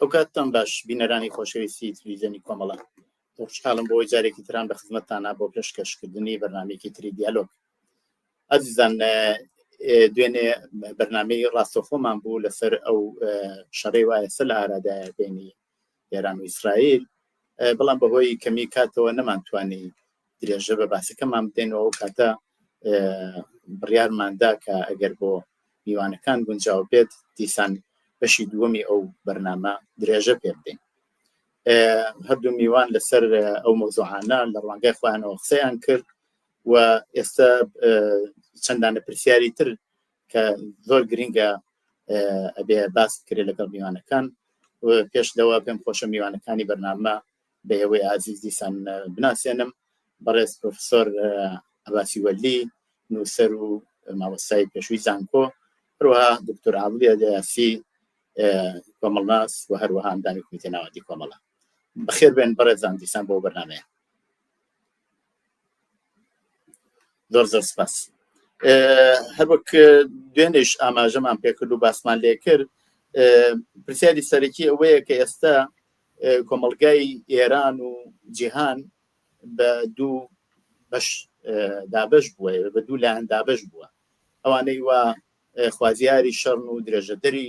ئەوکاتتان باش بینەرانی خۆشەویستی تلویزیۆنی کۆمەڵە. خۆشحاڵم بۆی جارێکی تران بە خزمەتتانە بۆ پێشکەشکردنی بەرنامەیەکی تری دیالۆگ. ئازیزان دوێنێ بەرنامەی ڕاستەوخۆمان بوو لەسەر ئەو شەڕەی وا ئێستا لە ئارادایە بینی ئێران و ئیسرائیل، بەڵام بەهۆی کەمی کاتەوە نەمانتوانی درێژە بە باسەکەمان بدەینەوە. ئەو کاتە بڕیارماندا کە ئەگەر بۆ میوانەکان گونجاو بێت دیسان بەشی دووەمی ئەو بەرنامە درێژە پێ بدەین. هەردوو میوان لەسەر ئەو مەوزوعانە لە ڕوانگای خۆیانەوە قسەیان کرد و ئێستا چەندانە پرسیاری تر کە زۆر گرنگە ئەبێ باس بکرێت لەگەڵ میوانەکان. پێش لەوە پێم خۆشە میوانەکانی بەرنامە بە ئێوەی ئازیز دیسان بناسێنم. بەڕێز پرۆفسۆر عەباسی وەلی، نووسەر و مامۆستای پێشووی زانکۆ، هەروەها دکتۆر عادڵ یاسی کۆمەڵناس و هەروەها ئەندامی کۆمیتەی ناوەندی کۆمەڵە. بەخێر بێن بەڕێزان دیسان بۆ بەرنامەیە. زۆر زۆر سپاس. هەروەک دوێنێش ئاماژەمان پێکرد و باسمان لێ کرد، پرسیاری سەرەکی ئەوەیە کە ئێستا کۆمەڵگای ئێران و جیهان بە دوو بەش دابەش بووە، بە دوو لایەن دابەش بووە. ئەوانەی وا خوازیاری شەڕن و درێژەدەری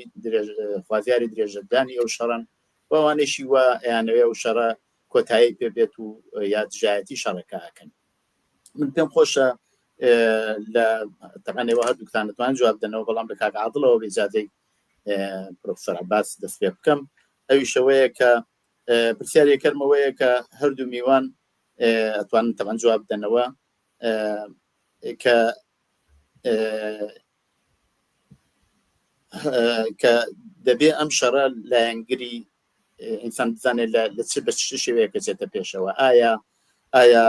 خوازیاری درێژەدانی ئەو شەڕن و ئەوانەیشی وا ئەیانەوێ ئەو شەڕە کۆتایی پێ بێت و یا دژایەتی شەڕەکە ئەکەن. من پێم خۆشە لە تەمەنەوە هەردووکتان دەتوان جواب بدەنەوە، بەڵام لە کاک عادڵەوە بە ئیجازەی پرۆفسۆر عەباس دەست پێ بکەم. ئەویشەوەیە کە پرسیاری یەکەمەوەیە کە هەردوو میوان ئەتوانن تەمان جواب بدەنەوە کە کە دەبێ ئەم شەڕە لایەنگری ئینسان بزانێت لە چ بە چ شێوەیەکە چێتە پێشەوە. ئایا ئایا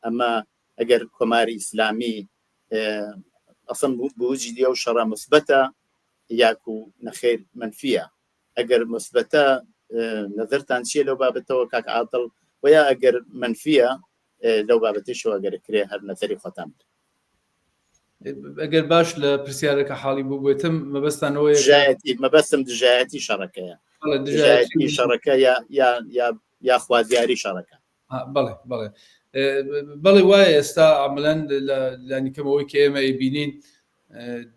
ئەمە ئەگەر کۆماری ئیسلامی ئەسڵەن بوجی ئەو شەڕە مثبەتە یاکو نەخێر منفیە؟ ئەگەر مثبەتە نظرتان چییە لەو بابەتەوە کاک عادڵ، و یا ئەگەر منفیە لەو بابەتیشەوە ئەگەر کرێ هەر نظری خۆتان بدەن. ئەگەر باش لە پرسیارەکە حاڵی بووبێتم مەبەستانەوەی دژایەتی، مەبەستم دژایەتی شەڕەکەیە، دژایەتی شەڕەکە یا یا یا یا خوازیاری شەڕەکە. بەڵێ بەڵێ بەڵێ وایە. ئێستا عملەن لە لانیکەمەوەی کە ئێمە ئەیبینین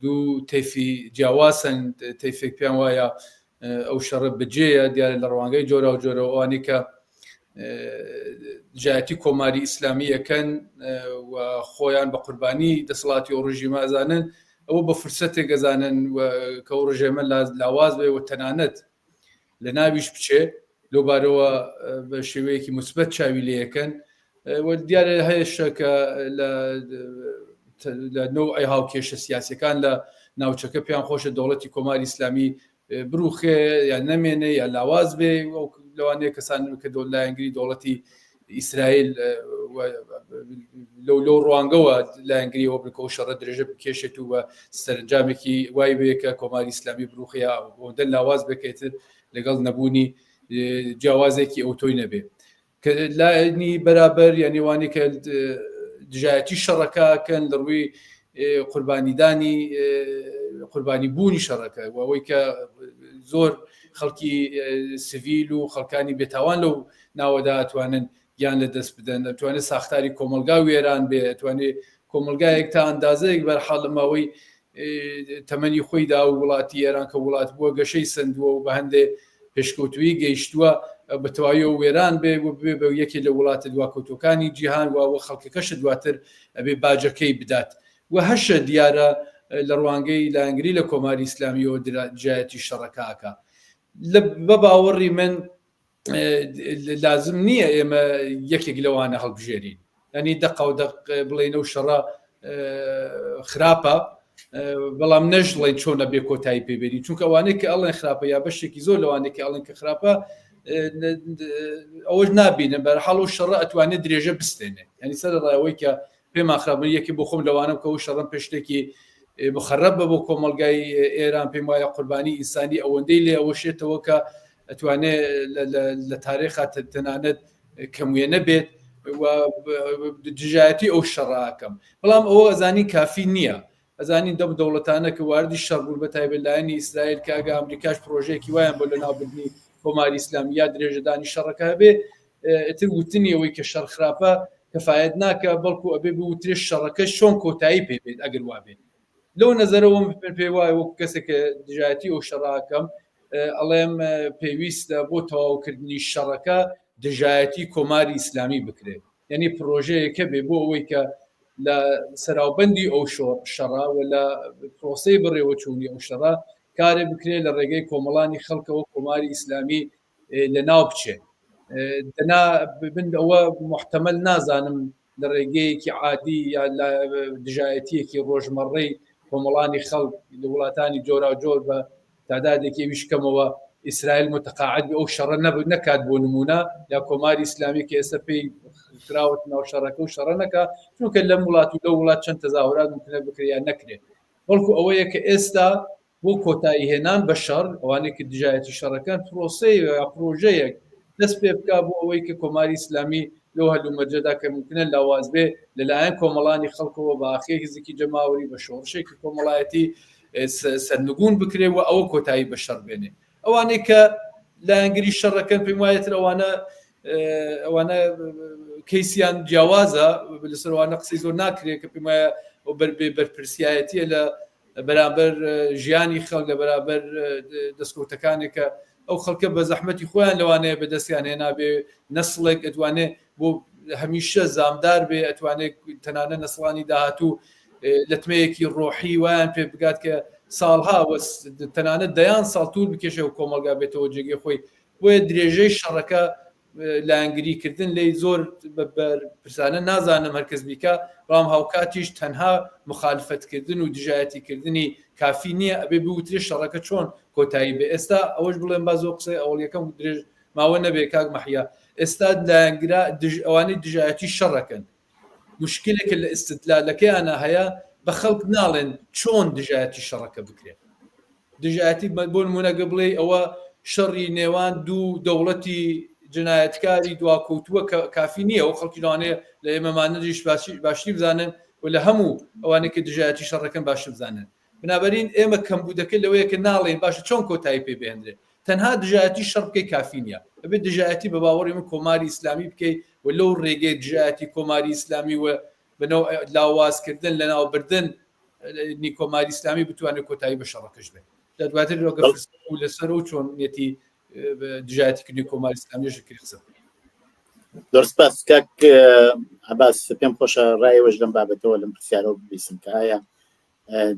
دوو تەیفی جیاوازن. تەیفێک پێیان وایە ئەو شەڕە بجێیە، دیارە لە ڕوانگەی جۆرا و جۆرەوە، ئەوانەی کە دژایەتی کۆماری ئیسلامی ئەکەن و خۆیان بە قوربانی دەسەڵاتی ئەو ڕژیمە ئەزانن، ئەوە بە فرسەتێک ئەزانن کە ئەو ڕژێمە لاواز بێ و تەنانەت لە ناویش بچێ، لەو بارەوە بە شێوەیەکی مثبەت چاوی لێیەکەن. و دیارە هەیەشە کە لە نەوعی هاوکێشە سیاسەکان لە ناوچەکە پێیان خۆشە دەوڵەتی کۆماری ئیسلامی بروخێ یا نەمێنێ یا لاواز بێ. لەوانەیە کەسان کە لایەنگری دەوڵەتی ئیسرائیل لەو لەو ڕوانگەوە لایەنگریەوە بن کە ئەو شەڕە درێژە بکێشێت و بە سەرنجامێکی وای بێ کە کۆماری ئیسلامی بروخێ یا ئەوەندە لاواز بکەێتر لەگەڵ نەبوونی جیاوازێکی ئەوتۆی نەبێ. کە لایەنی بەرابەر یا نێوانی کە دژایەتی شەڕەکەکەن لە ڕووی قوربانیدانی قوربانی بوونی شەڕەکە و ئەوەی کە زۆر خەڵکی سڤیل و خەڵکانی بێتاوان لەو ناوەدا ئەتوانن گیان لە دەست بدەن، ئەتوانێت ساختاری کۆمەلگا وێران بێ، ئەتوانێت کۆمەلگایەک تا ئەندازەیەک بەرحاڵ لە ماوەی تەمەنی خۆیدا و وڵاتی ئێران کە وڵات بووە گەشەی سندووە و بە هەندێ پێشکەوتوویی گەیشتووە بە تەواوی و وێران بێ و ببێ بە یەکێ لە وڵاتە دواکەوتووەکانی جیهان و ئەوە خەڵکەکەشە دواتر ئەبێ باجەکەی بدات و هەشە دیارە لە ڕوانگەی لایەنگری لە کۆماری ئیسلامیەوە دژایەتی شەڕەکە ئەکا. بە باوەڕی من لازم نییە ئێمە یەکێک لەوانە هەڵبژێرین، ینی دەقا و دەق بڵێین ئەو شەڕە خراپە، بەڵام نەژڵێن چۆنە بێ کۆتایی پێبێنی، چونکە ئەوانەی کە ئەڵێن خراپە یا بەشێکی زۆر لەوانەی کە ئەڵێن کە خراپە ئەوەش نابینن. بەرحاڵ ئەو شەڕە ئەتوانێت درێژە بستێنێ، ینی سەر ڕایەوەی کە پێمان خراپ یەکی بۆ خۆم لەوانم کە ئەو شەڕم پێ شتێکی مخەرب بە بۆ کۆمەلگای ئێران، پێم وایە قوربانی ئینسانی ئەوەندەی لێ ئەوەشێتەوە کە ئەتوانێ لە تاریخا تەنانەت کەموێنە بێت و دژایەتی ئەو شەڕاکەم. بەڵام ئەوە ئەزانی کافی نییە. ئەزانین دەم دەوڵەتانە کە واردی شەڕ بوون بە تایبەت لایەنی ئیسرائیل کە ئەگە ئەمریکاش پرۆژەیەکی وایان بۆ لەناوبردنی کۆماری ئیسلامی یا درێژەدانی شەڕەکە هەبێ ئیتر وتنی ئەوەی کە شەڕ خراپە کەفایەت ناکە بەڵکو ئەبێ بوترێ شەڕەکە چۆن کۆتایی پێ بێت ئەگەر وابێت لەو نەزەرەوە من پێ وایە وەکو کەسێک کە دژایەتی ئەو شەڕاکەم ئەڵێم پێویستە بۆ تەواوکردنی شەڕەکە دژایەتی کۆماری ئیسلامی بکرێت یعنی پرۆژەیەکە بێ بۆ ئەوەی کە لە سەراوبەندی ئەو شەڕە و لە پرۆسەی بەڕێوەچوونی ئەو شەڕە کارێ بکرێت لە ڕێگەی کۆمەڵانی خەڵکەوە کۆماری ئیسلامی لە ناو بچێت دەنا بن ئەوە محتەمەل نازانم لە ڕێگەیەکی عادی یا لە دژایەتیەکی ڕۆژمەڕەی کۆمەڵانی خەڵک لە وڵاتانی جۆراوجۆر بە تادادێکی ئەویش کەمەوە ئیسرائیل متقاعد بێ ئەو شەڕە نەبوو نەکات بۆ نمونە یا کۆماری ئیسلامی کە ئێستا پێی خراوەت ناو شەڕەکە و شەڕە نەکا چونکە لەم وڵات و لەو وڵات چەند تەزاهورات ممکنە بکرێ یان نەکرێ بەڵکو ئەوەیە کە ئێستا بۆ کۆتایی هێنان بە شەڕ، ئەوانەی کە دژایەتی شەڕەکەن، پرۆسەیە یا پرۆژەیەک دەست پێ بکا بۆ ئەوەی کە کۆماری ئیسلامی لەو هەلومەرجەدا کە مومکنە لاواز بێ لەلایەن کۆمەڵانی خەڵکەوە بە ئاخێزێکی جەماوەری بە شۆڕشێکی کۆمەڵایەتی سەرنگوون بکرێ و ئەوە کۆتایی بە شەڕ بێنێ. ئەوانەی کە لایەنگری شەڕەکەن پێم وایە تر ئەوانە ئەوانە کەیسیان جیاوازە لەسەر ئەوانە قسەی زۆر ناکرێت کە پێم وایە بەر بەرپرسیایەتیە لە بەرامبەر ژیانی خەڵک لە بەرامبەر دەستکەوتەکانێک کە ئەو خەڵکە بە زەحمەتی خۆیان لەوانەیە بەدەستیان هێنابێ نەسڵێک ئەتوانێ بۆ هەمیشە زامدار بێ ئەتوانێت تەنانە نەسڵانی داهاتوو لەتمەیەکی ڕۆحی وایان پێ بگات کە ساڵها تەنانەت دەیان ساڵ تور بکێشێ و کۆمەڵگا بێتەوە جێگەی خۆی بۆیە درێژەی شەڕەکە لایەنگری کردن لێی زۆر بەرپرسانە نازانم هەرکەس بیکا بەڵام هاوکاتیش تەنها مخالفەت کردن و دژایەتی کردنی کافی نییە ئەبێ بوترێ شەڕەکە چۆن کۆتایی بێ ئێستا ئەوەش بڵێم با زۆر قسەی ئەوڵیەکەم درێژ ماوە نەبێ کاک مەحیا ئێستا لایەنگرا دژ ئەوانەی دژایەتی شەڕەکەن مشکلێکە لە ئیستدلالەکەیانە هەیە بە خەڵک ناڵێن چۆن دژایەتی شەڕەکە بکرێت دژایەتی بۆ نمونە گە بڵێ ئەوە شەڕی نێوان دوو دەوڵەتی جنایەتکاری دواکەوتووە کە کافی نییە و خەڵکی لەوانەیە لە ئێمەمانەریش باشتری بزانن و لە هەموو ئەوانەی کە دژایەتی شەڕەکەن باشتر بزانن بنابەرین ئێمە کەمبوودەکە لەوەیە کە ناڵێین باشە چۆن کۆتایی پێ بهێنرێت تەنها دژایەتی شەڕ بکەی کافی نییە ئەبێت دژایەتی بە باوەڕی من کۆماری ئیسلامی بکەی و لەو ڕێگەی دژایەتی کۆماری ئیسلامی و بەنەوە لاوازکردن لەناوبردن نی کۆماری ئیسلامی بتوانێت کۆتایی بە شەڕەکەش بێت لە دواتر لەگە و لەسەر و چۆنیەتی دژایەتیکردنی کۆماری ئیسلامی ژکری قسە زۆر سپاس کاک عباس پێم خۆشە ڕایەوەش لەم بابەتەوە لەم پرسیارەوە ببیسم کە ئایا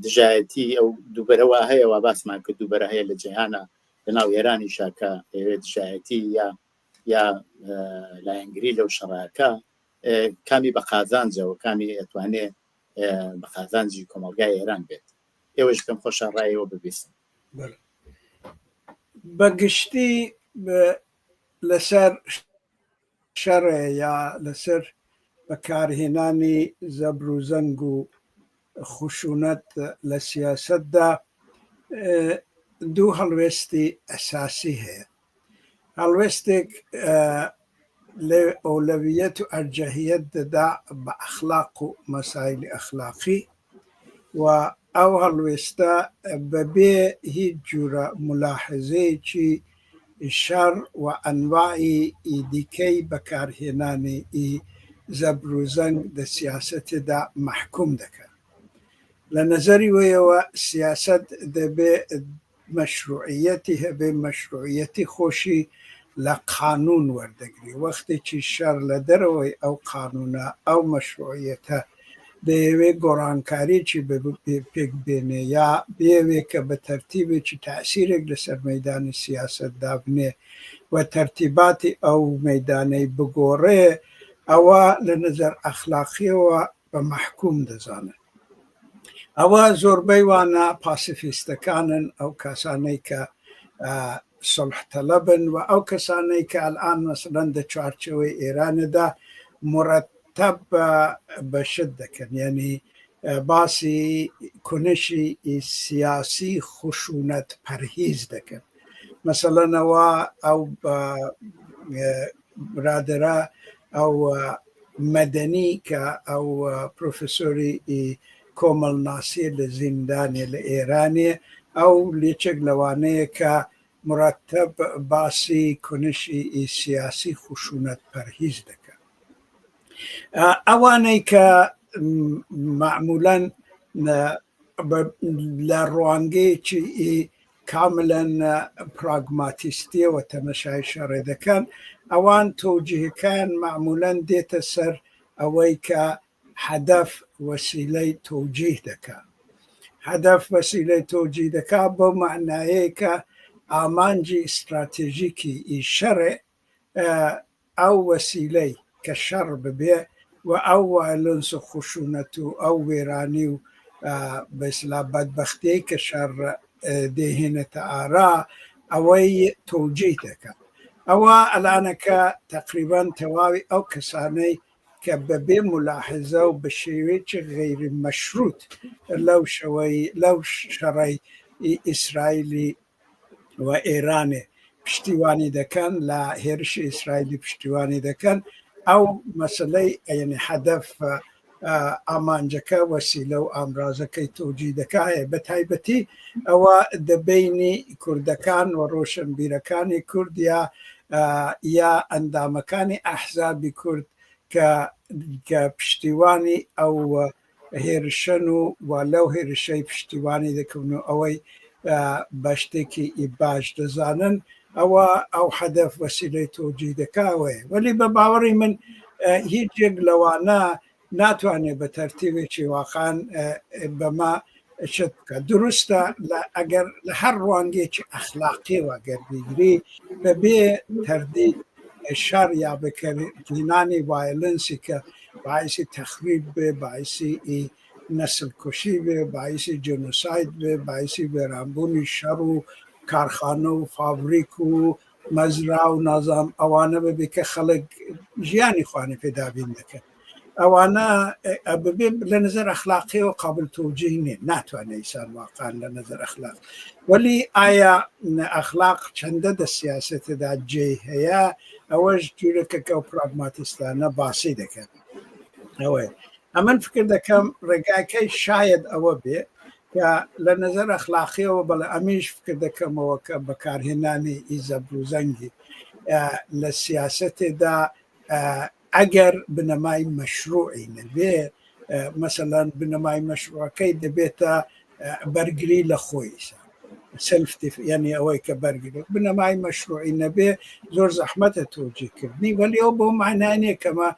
دژایەتی ئەو دووبەرەوە هەیە وا باسمان کرد دووبەرە هەیە لە جیهانە لە ناو ئێرانیشا کە ئەوێت دژایەتی یا یا لایەنگری لەو شەڕەکە کامی بە قازانجەوە کامی ئەتوانێ بە قازانجی کۆمەڵگای ئێران بێت ئێوەش پێم خۆشە ڕایەوە ببیستم. بە گشتی لەسەر شەڕێ یا لەسەر بەکارهێنانی زەبر و زەنگ و خشونەت لە سیاسەتدا دوو هەڵوێستی ئەساسی هەیە. هەڵوێستێک لێ ئەولەویەت و ئەرجەهیەت دەدا بە ئەخلاق و مەسایلی ئەخلاقی و ئەو هەڵوێستە بەبێ هیچ جورە مولاحزەیەکی شەڕ و ئەنواعی دیکەی بەکارهێنانی ئی زەبر و زەنگ دە سیاسەتێدا مەحکووم دەکا. لە نەزەری وەیەوە سیاسەت دەبێ مەشروعیەتی هەبێ، مەشروعیەتی خۆشی لە قانوون وەردەگرێ. وەختێکی شەڕ لە دەرەوەی ئەو قانوونە، ئەو مەشروعیەتە دەیەوێ گۆڕانکاریی پێک بێنێ یا بیەوێ کە بە تەرتیبێکی تەئسیرێک لەسەر مەیدانی سیاسەت دابنێ و تەرتیباتی ئەو مەیدانەی بگۆڕێ، ئەوە لە نەزەر ئەخلاقییەوە بە مەحکووم دەزانن. ئەوە زۆربەی وانە پاسیفیستەکانن، ئەو کەسانەی کە سوڵح تەلەبن و ئەو کەسانەی کە ئەلئان مەسەلەن دە چوارچێوەی ئێرانێدا مورەتەب بە شت دەکەن، یەنی باسی کونشی سیاسی خشونەت پەرهیز دەکەن. مەسەلەن ئەوە ئەو برادەرە ئەو مەدەنی کە ئەو پرۆفسۆری کۆمەڵناسیە لە زیندانێ لە ئێرانێ ئەو لێچێک لەوانەیە کە مرتب باسی کنشی سیاسی خشونەت پەرهیز دەکەن. ئەوانەی کە مەعمولەن لە ڕوانگەیەکی کاملەن پراگماتیستیەوە تەمەشای شەڕێ دەکەن، ئەوان تەوجیهەکەیان مەعمولەن دێتە سەر ئەوەی کە هەدەف وەسیلەی تەوجیه دەکا. هەدەف وەسیلەی تەوجیه دەکا بەو مەعنایەی کە ئامانجی ئیستراتێژیکی ئی شەڕێ ئەو وەسیلەی کە شەڕ ببێ و ئەو وایلۆنس و خشونەت و ئەو وێرانی و بە ئیستلاح بەدبەختیەی کە شەڕ دەیهێنێتە ئارا ئەوەی تەوجیه دەکا. ئەوە ئەلانەکە تەقریبەن تەواوی ئەو کەسانەی کە بەبێ مولاحزە و بە شێوەیەکی غەیری مەشروت لەو شەوەی لەو شەڕەی ئیسرائیلی و ئێرانێ پشتیوانی دەکەن لە هێرشی ئیسرائیلی پشتیوانی دەکەن ئەو مەسلەی یعنی هەدەف ئامانجەکە وەسیلە و ئامرازەکەی تۆجی دەکا هەیە بە تایبەتی ئەوە دەبینی کوردەکان و ڕۆشنبیرەکانی کورد یا یا ئەندامەکانی ئەحزابی کورد کە کە پشتیوانی ئەو هێرشەن و و لەو هێرشەی پشتیوانی دەکەون و ئەوەی بە شتێکی باش دەزانن ئەوە ئەو هەدەف وەسیلەی تۆجی دەکاوەیە وەلی بە باوەڕی من هیچ یەک لەوانە ناتوانێت بە تەرتیبێکی واقعا بەمە شت بکە دروستە لە ئەگەر لە هەر ڕوانگێکی ئەخلاقیەوە گەر بیگری بەبێ تەردید شەڕ یا بەکارهێنانی ڤایلنسی کە باعیسی تەخریب بێ باعیسی نەسل کوشی بێ باعیسی جینۆساید بێ باعیسی وێرانبوونی شەڕ و کارخانە و فابریک و مەزرا و نازام ئەوانە ببێ کە خەڵک ژیانی خوانی پێ دابین دەکەن ئەوانە ببێ لە نظر ئەخلاقیەوە قابل تۆجیه نیە ناتوانێت ئینسان واقعا لە نظر ئەخلاق وەلی ئایا ئەخلاق چەندە دە سیاسەتدا جێی هەیە ئەوەش جورێکە کە ئەو پراگماتیستانە باسی دەکەن ئەوەیە ئەمن فکر دەکەم ڕێگاکەی شاید ئەوە بێ کە لە نظر ئەخلاقیەوە بەڵێ ئەمیش فکر دەکەمەوە کە بەکارهێنانی ئیزەبر و زەنگی لە سیاسەتێدا ئەگەر بنەمای مەشروعی نەبێ مەسەلەن بنەمای مەشروعەکەی دەبێتە بەرگری لە خۆی سلف یعنی ئەوەی کە بەرگری بنەمای مەشروعی نەبێ زۆر زەحمەتە تۆجیکردنی وەلی ئەو بۆ معنانیە کەمە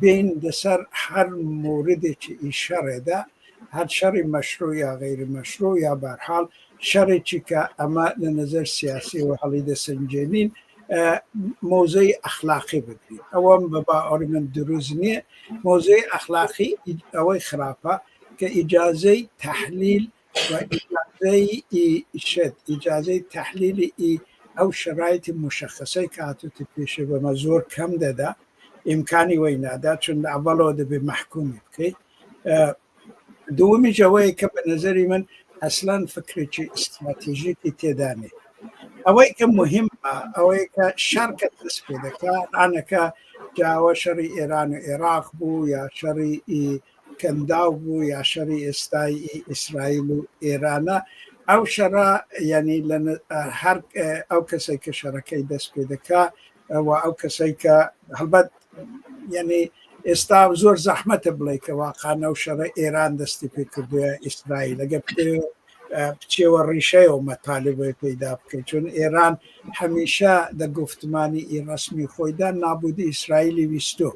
بین لەسەر هەر موردێکی ئیشەڕێدا هەر شەڕی مەشروع یا غەیری مەشروع یا بەرحاڵ شەڕێکی کە ئەمە لە نظر سیاسیەوە هەڵی دەسەنجێنین مۆزەی ئەخلاقی بگرین ئەوەم بە باوەڕی من دروست نییە مۆزەی ئەخلاقی ئەوەی خراپە کە ئیجازەی تحلیل و ئیجازەی شت ئیجازەی تحلیلی ئی ئەو شرایطی مشخصەی کە هاتوتە پێشێ بەمە زۆر کەم دەدا ئیمکانی وەی نادا چون لە ئەوەڵەوە دەبێ مەحکومی بکەیت دووەمیش ئەوەیە کە بە نظری من ئەسلەن فکرێکی ئیستراتیژیکی تێدا نییە ئەوەی کە مهمە ئەوەی کە شەڕ کە دەست پێ دەکا ئانەکە جاوە شەڕی ئێران و عێراق بوو یا شەڕی کەنداو بوو یا شەڕی ئێستای ئیسرائیل و ئێرانە ئەو شەڕە یعنی لە هەر ئەو کەسێک کە شەڕەکەی دەست پێ دەکا و ئەو کەسەی کە هەڵبەت یعنی ئێستا زۆر زەحمەتە بڵێ کە واقعا ئەو شەڕە ئێران دەستی پێ کردووە ئیسرائیل ئەگەر بچێوە ڕیشەیەوە مەتالبەی پەیدا بکەیت چون ئێران هەمیشە دە گفتمانی ئی ڕسمی خۆیدا نابودی ئیسرائیلی ویستۆ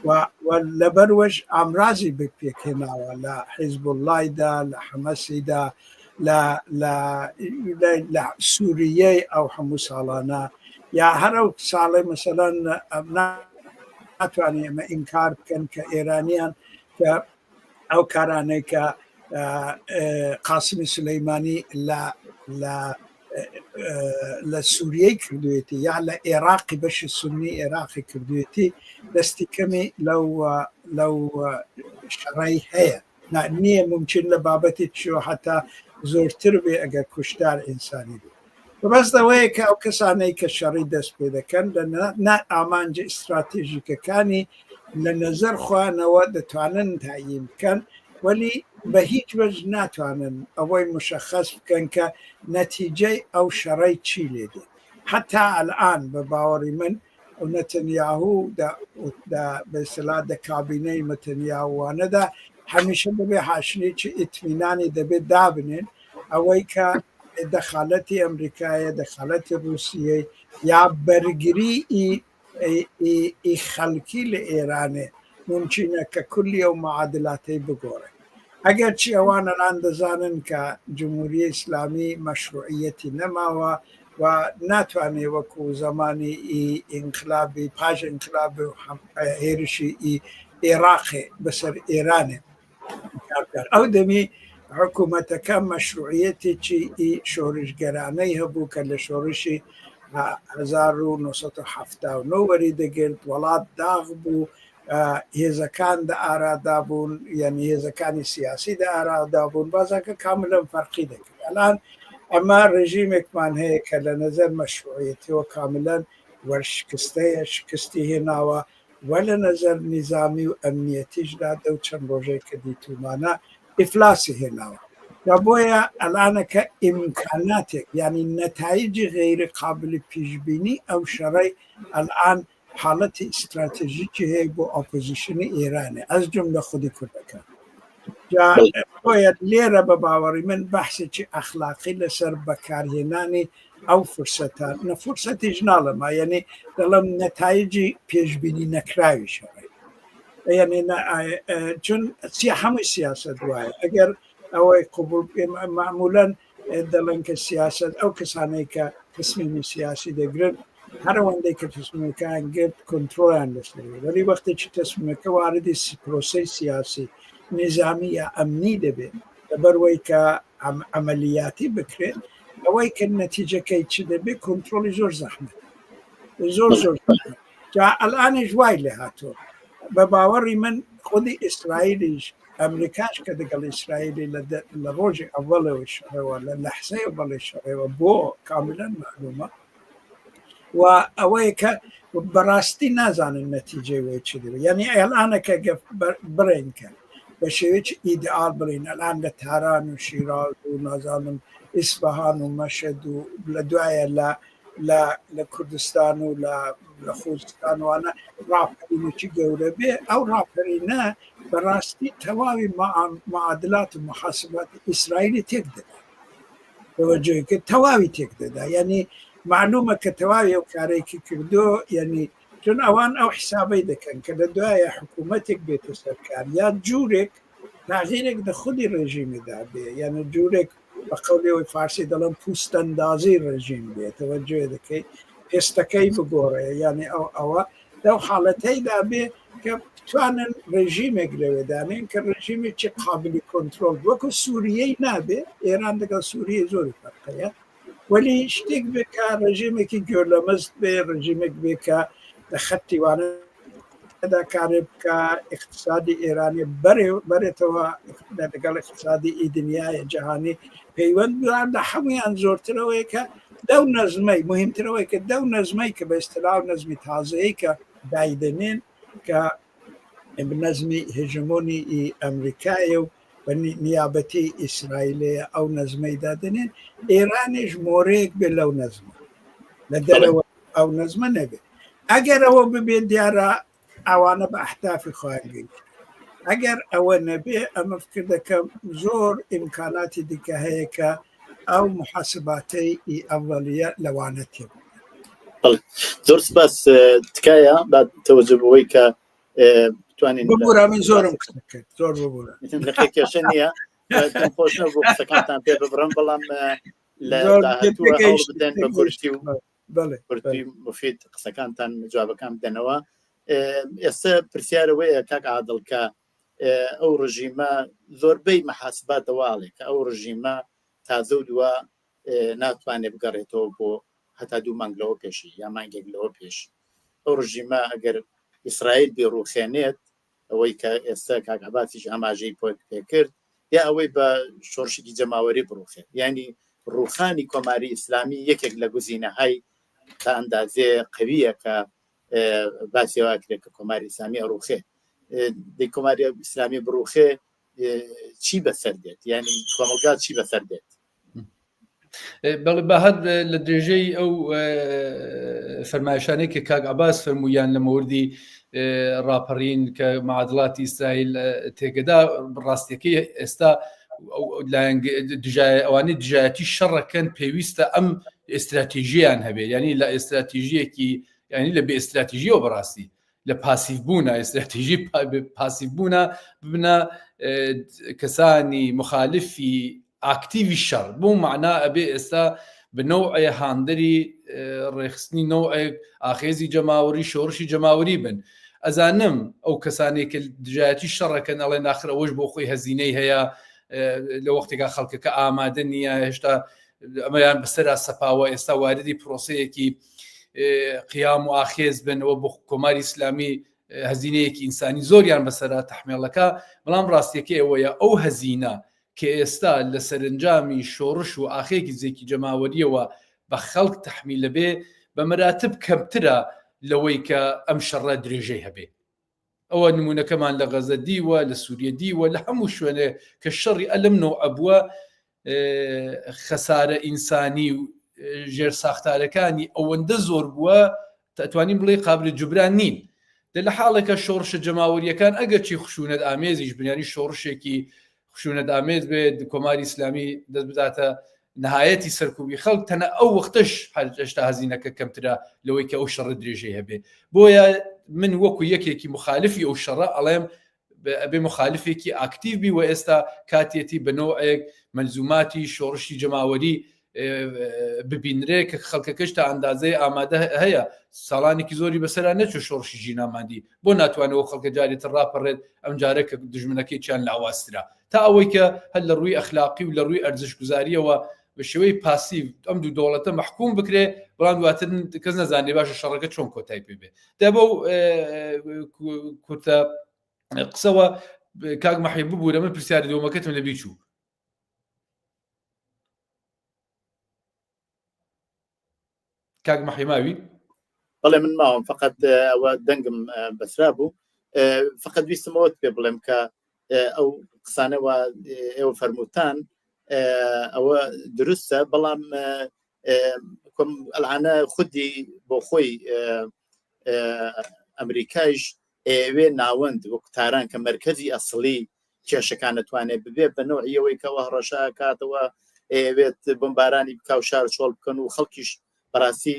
و لەبەروەش ئامرازی بە پێکهێناوە لە حیزبوڵڵایدا لە حەمەسیدا لە لە لە سووریەی ئەو هەموو ساڵانە یا هەر ئەو ساڵەی مەسەلەن ناتوانین ئەمە ئینکار بکەن کە ئێرانیان کە ئەو کارانەی کە قاسمی سولەیمانی لە لە لە سووریەی کردوێتی یا لە عێراقی بەشی سنی عێراقی کردوێتی دەستی کەمی لەو لەو شەڕی هەیە نییە ممکن لە بابەتی چۆ حتا زۆرتر بێ ئەگەر کوشتار ئینسانی بێ بەس ئەوەیە کە ئەو کەسانەی کە شەڕی دەست پێ دەکەن لە نا ئامانجە ئیستراتێژیکەکانی لە نەزەر خۆیانەوە دەتوانن تایین بکەن وەلی بە هیچ وەج ناتوانن ئەوەی مشەخەس بکەن کە نەتیجەی ئەو شەڕەی چی لێ دێت. حەتا ئەلئان بە باوەڕی من نەتەنیاهو دە بە ئیستلاح دە کابینەی مەتەنیاهوانەدا هەمیشە دەبێ حاشیەکی ئیتمینانی دەبێ دابنێن ئەوەی کە دەخالەتی ئەمریکایە دەخالەتی ڕووسیەی یا بەرگری ئی خەڵکی لە ئێرانێ مومکینە کە کولی ئەو معادلاتەی بگۆڕێ. ئەگەرچی ئەوان ئەلان دەزانن کە جمهوری ئیسلامی مەشروعیەتی نەماوە و ناتوانێ وەکوو زەمانی ئی ئینقلابی پاش ئینقلاب و هێرشی ئی ئێراقێ بەسەر ئێرانێ کار بکات. ئەو دەمی حکوومەتەکە مەشروعیەتێکی ئی شۆرشگەرانەی هەبوو کە لە شۆڕشی 1979 وەری دەگرت، وەڵات داغ بوو، هێزەکان دە ئارادا بوون، یعنی هێزەکانی سیاسی دە ئارادا بوون، بازاکە کاملەن فەرقی دەکرد. ئەلان ئەمە ڕژیمێکمان هەیە کە لە نەزەر مەشروعیەتەوە کاملەن وەرشکستەیە، شکستی هێناوە و لە نەزەر نیزامی و ئەمنیەتیشدا دەو چەند ڕۆژەی کە دیتوومانە ئیفلاسی هێناوە. جا بۆیە ئەلانەکە ئیمکاناتێک یانی نەتایجی غەیری قابلی پیشبینی ئەو شەڕەی ئەلئان حاڵەتی ئیستراتژیکی هەیە بۆ ئۆپۆزیشنی ئێرانێ ئەز جوملە خودی کوردەکان. جا بۆیە لێرە بە باوەڕی من بەحسێکی ئەخلاقی لەسەر بەکارهێنانی ئەو فرسەتە نە فرسەتیش ناڵێم یعنی دەڵێم نەتایجی پێشبینی نەکراوی شەڕی یعنی چون هەمووی سیاست وایە ئەگەر ئەوەی قبول معمولەن دەڵێن کە سیاست ئەو کەسانەی کە تصمیمی سیاسی دەگرن هەرەوەندەی کە تصمیمەکان گرت کۆنتترۆیان لەسەر وەلی وەختێکی تصمیمەکە واردی پرۆسەی سیاسی نیزامی یا ئەمنی دەبێت لەبەروەی کە عملیاتی بکرێت ئەوەی کە نەتیجەکەی چ دەبێت کۆنتترۆلی زۆر زەحمەت زۆر زۆر جا ئەلانیش وای لێ هاتووە بە باوەڕی من خودی ئیسرائیلیش ئەمریکاش کە دەگەڵ ئیسرائیلی لە ڕۆژی ئەوەڵەوە شەڕەوە لە لەحزەی ئەوەڵی شەڕەوە بۆ کاملەن معلومە و ئەوەیە کە بەڕاستی نازانن نەتیجەی وی چ دەبێت یعنی ئەلانە کە بڕێن کە بە شێوەیەکی ئیدئال بڵین ئەلان لە تاران و شیراز و نازانم ئیسفەهان و مەشهەد و لە دوایە لە لە لە کوردستان و لە لە خوزستان وانە ڕاپەرینێکی گەورە بێ ئەو ڕاپەرینە بەڕاستی تەواوی معادلات و محاسبات ئیسرائیلی تێک دەدا تەوەجۆی کرد تەواوی تێک دەدا یعنی معلومە کە تەواوی ئەو کارێکی کردو یعنی چون ئەوان ئەو حسابەی دەکەن کە لە دوایە حکوومەتێک بێتە سەرکار یا جوورێک تاغیرێک لە خودی ڕێژیمیدا بێ یعنی جوورێک بە قەولی ئەوی فارسی دەڵێن پوستەندازی ڕێژیم بێ تەوەجۆ دەکەی پێستەکەی بگۆڕێ یعنی ئەو ئەوە لەو حاڵەتەیدا بێ کە بتوانن ڕێژیمێک لەوێ دانێن کە ڕێژیمێکی قابلی کۆنترۆڵ وەکو سووریەی نابێ ئێران لەگەڵ سووریە زۆری فەرقەیە وەلی شتێک بێ کە ڕێژیمێکی گوێلەمەست بێ ڕێژیمێک بێ کە لە خەتی وانەدا کارێ بکە اقتصادی ئێرانی بەرێ بەرێتەوە لەگەڵ اقتصادی ئی دنیای جەهانی پەیوەند بوان لە هەمویان زۆرترەوەیە کە دەو نەزمەی مهمترەوەی کە دەو نەزمەی کە بە ئیستلا و نەزمی تازەیە کە دایدەنێن کە نەزمی هێژمۆنی ئی ئەمریکایە و بە نیابەتی ئیسرائیلەیە ئەو نەزمەی دادەنێن ئێرانیش مۆرەیەک بێ لەو نەزمە لە دەرەوە ئەو نەزمە نەبێت ئەگەر ئەوە ببێت دیارە ئەوانە بە ئەحتافی خۆیان گەیشت ئەگەر ئەوە نەبێ ئەمە فکر دەکەم زۆر ئیمکاناتی دیکە هەیە کە ئەو محاسباتەی ئی ئەوەلیە لەوانە تێ زۆر سپاس تکایە با تەوەجە بەوەی کە بتوانین ببورە من زۆرم قسە کرد زۆر ببورە کێشە نییە پێم خۆش نەبوو قسەکانتان پێ ببڕم بەڵام لە داهاتووە هەوڵ بدەن بە کورتی و کورتی مفید قسەکانتان جوابەکان بدەنەوە ئێستا پرسیارەوەیە کاک عادڵ کە ئەو ڕژیمە زۆربەی مەحاسباتەواڵێ کە ئەو ڕژیمە تازە و دووە ناتوانێت بگەڕێتەوە بۆ هەتا دوو مانگ لەوە پێشی یا مانگێک لەوە پێش ئەو ڕژیمە ئەگەر ئیسرائیل بێڕوخێنێت ئەوەی کە ئێستا کاک عباسیش ئاماژەی پێکرد یا ئەوەی بە شۆڕشێکی جەماوەری بڕوخێت یعنی ڕوخانی کۆماری ئیسلامی یەکێک لە گوزینەهای تا ئەندازێ قویە کە باسیەوە کرێت کە کۆماری ئیسلامی ئەڕوخێ دەی کۆماری ئیسلامی بڕوخێ. چی بەسەر دێت یعنی کۆمەلگا چی بەسەر دێت بەڵێ بە هەر لە درێژەی ئەو فەرمایشانەی کە کاک عباس فەرموویان لە مەوردی ڕاپەڕین کە معادڵاتی ئیسرائیل تێگەدا ڕاستیەکەی ئێستا ئەوانەی دژایەتی شەڕەکەن پێویستە ئەم ئێستراتیژیان هەبێ ینی لە ئێستراتیژیەکی ینی لە بێ ئێستراتیژیەوە بەڕاستی لە پاسیڤ بوونە ئێستراتیژی پاسیڤ بوونە ببنە کەسانی مخالفی ئاکتیوی شەڕ بۆ معنا ئەبێ ئێستا بنەوعێ هاندەری ڕێخستنی نەوعێک ئاخێزی جەماوەری شۆڕشی جەماوەری بن ئەزانم ئەو کەسانێک کە دژایەتی شەڕەکەن ئەڵێ ناخر ئەوەش بۆ خۆی هەزینەی هەیە لە وەختێکا خەڵکەکە ئامادە نییە هێشتا ئەمەیان بەسەرا سەپاوە ئێستا واردی پرۆسەیەکی قیام و ئاخێز بن ئەوە بۆ کۆماری ئیسلامی هەزینەیەکی ئینسانی زۆریان بەسەرا تەحمێڵەکە بەڵام ڕاستیەکەی ئەوەیە ئەو هەزینە کە ئێستا لە سەرنجامی شۆڕش و ئاخێکی زێکی جەماوەریەوە بە خەڵک تەحمیلە بێ بە مەراتب کەمترە لەوەی کە ئەم شەڕە درێژەی هەبێ ئەوە نمونەکەمان لە غەزە دیوە لە سووریە دیوە لە هەموو شوێنێ کە شەڕی ئەلم نەوعە بووە خەسارە ئینسانی و ژێر ساختارەکانی ئەوەندە زۆر بووە تەتوانین بڵێ قابل جوبران نین دە لە حاڵێکە شۆڕشە جەماوەریەکان ئەگەرچی خشونەت ئامێزیش بنیانی شۆڕشێکی خشونەت ئامێز بێت کۆماری ئیسلامی دەست بداتە نهایەتی سەرکوبی خەڵک تەنە ئەو وەختش هەشتا هەزینەکە کەمترە لەوەی کە ئەو شەڕە درێژەی هەبێ بۆیە من وەکو یەکێکی مخالفی ئەو شەڕە ئەڵێم ئەبێ مخالفێکی ئاکتیڤ بی و ئێستا کاتیەتی بە نەوعێک مەلزوماتی شۆڕشی جەماوەری ببینرێ کە خەڵکەکەش تا ئەندازەی ئامادە هەیە ساڵانێکی زۆری بەسەرا نەچوو شۆڕشی ژیناماندی بۆ ناتوانەوە خەڵکە جارێ تر ڕاپەڕێت ئەم جارە کە دژمنەکەی چیان لاوازترە تا ئەوەی کە هەر لە ڕووی ئەخلاقی و لە ڕووی ئەرزشگوزاریەوە بە شێوەی پاسیڤ ئەم دوو دەوڵەتە مەحکوم بکرێ بەڵام دواتر کەس نەزانێ باشە شەڕەکە چۆن کۆتای پێ بێ دە بەو کورتە قسەوە کاک مەحی ببوورە من پرسیاری دووەمەکەتم لە بیچوو کاک مەحی ماوی بەڵێ من ماوم فقط ئەوە دەنگم بەسرا بوو فقط ویستمەوە پێ بڵێم کە ئەو قسانەوە ئێوە فەرمووتان ئەوە دروستە بەڵام ئەلعانە خودی بۆ خۆی ئەمریکایش ئەیەوێ ناوەند وەک تاران کە مەرکەزی ئەسڵی کێشەکان دەتوانێت ببێ بە نەوعی ئەوەی کەەوە هەڕەشە کاتەوە ئەیەوێت بمبارانی بکا و شار چۆڵ بکەن و خەڵکیش بەڕاستی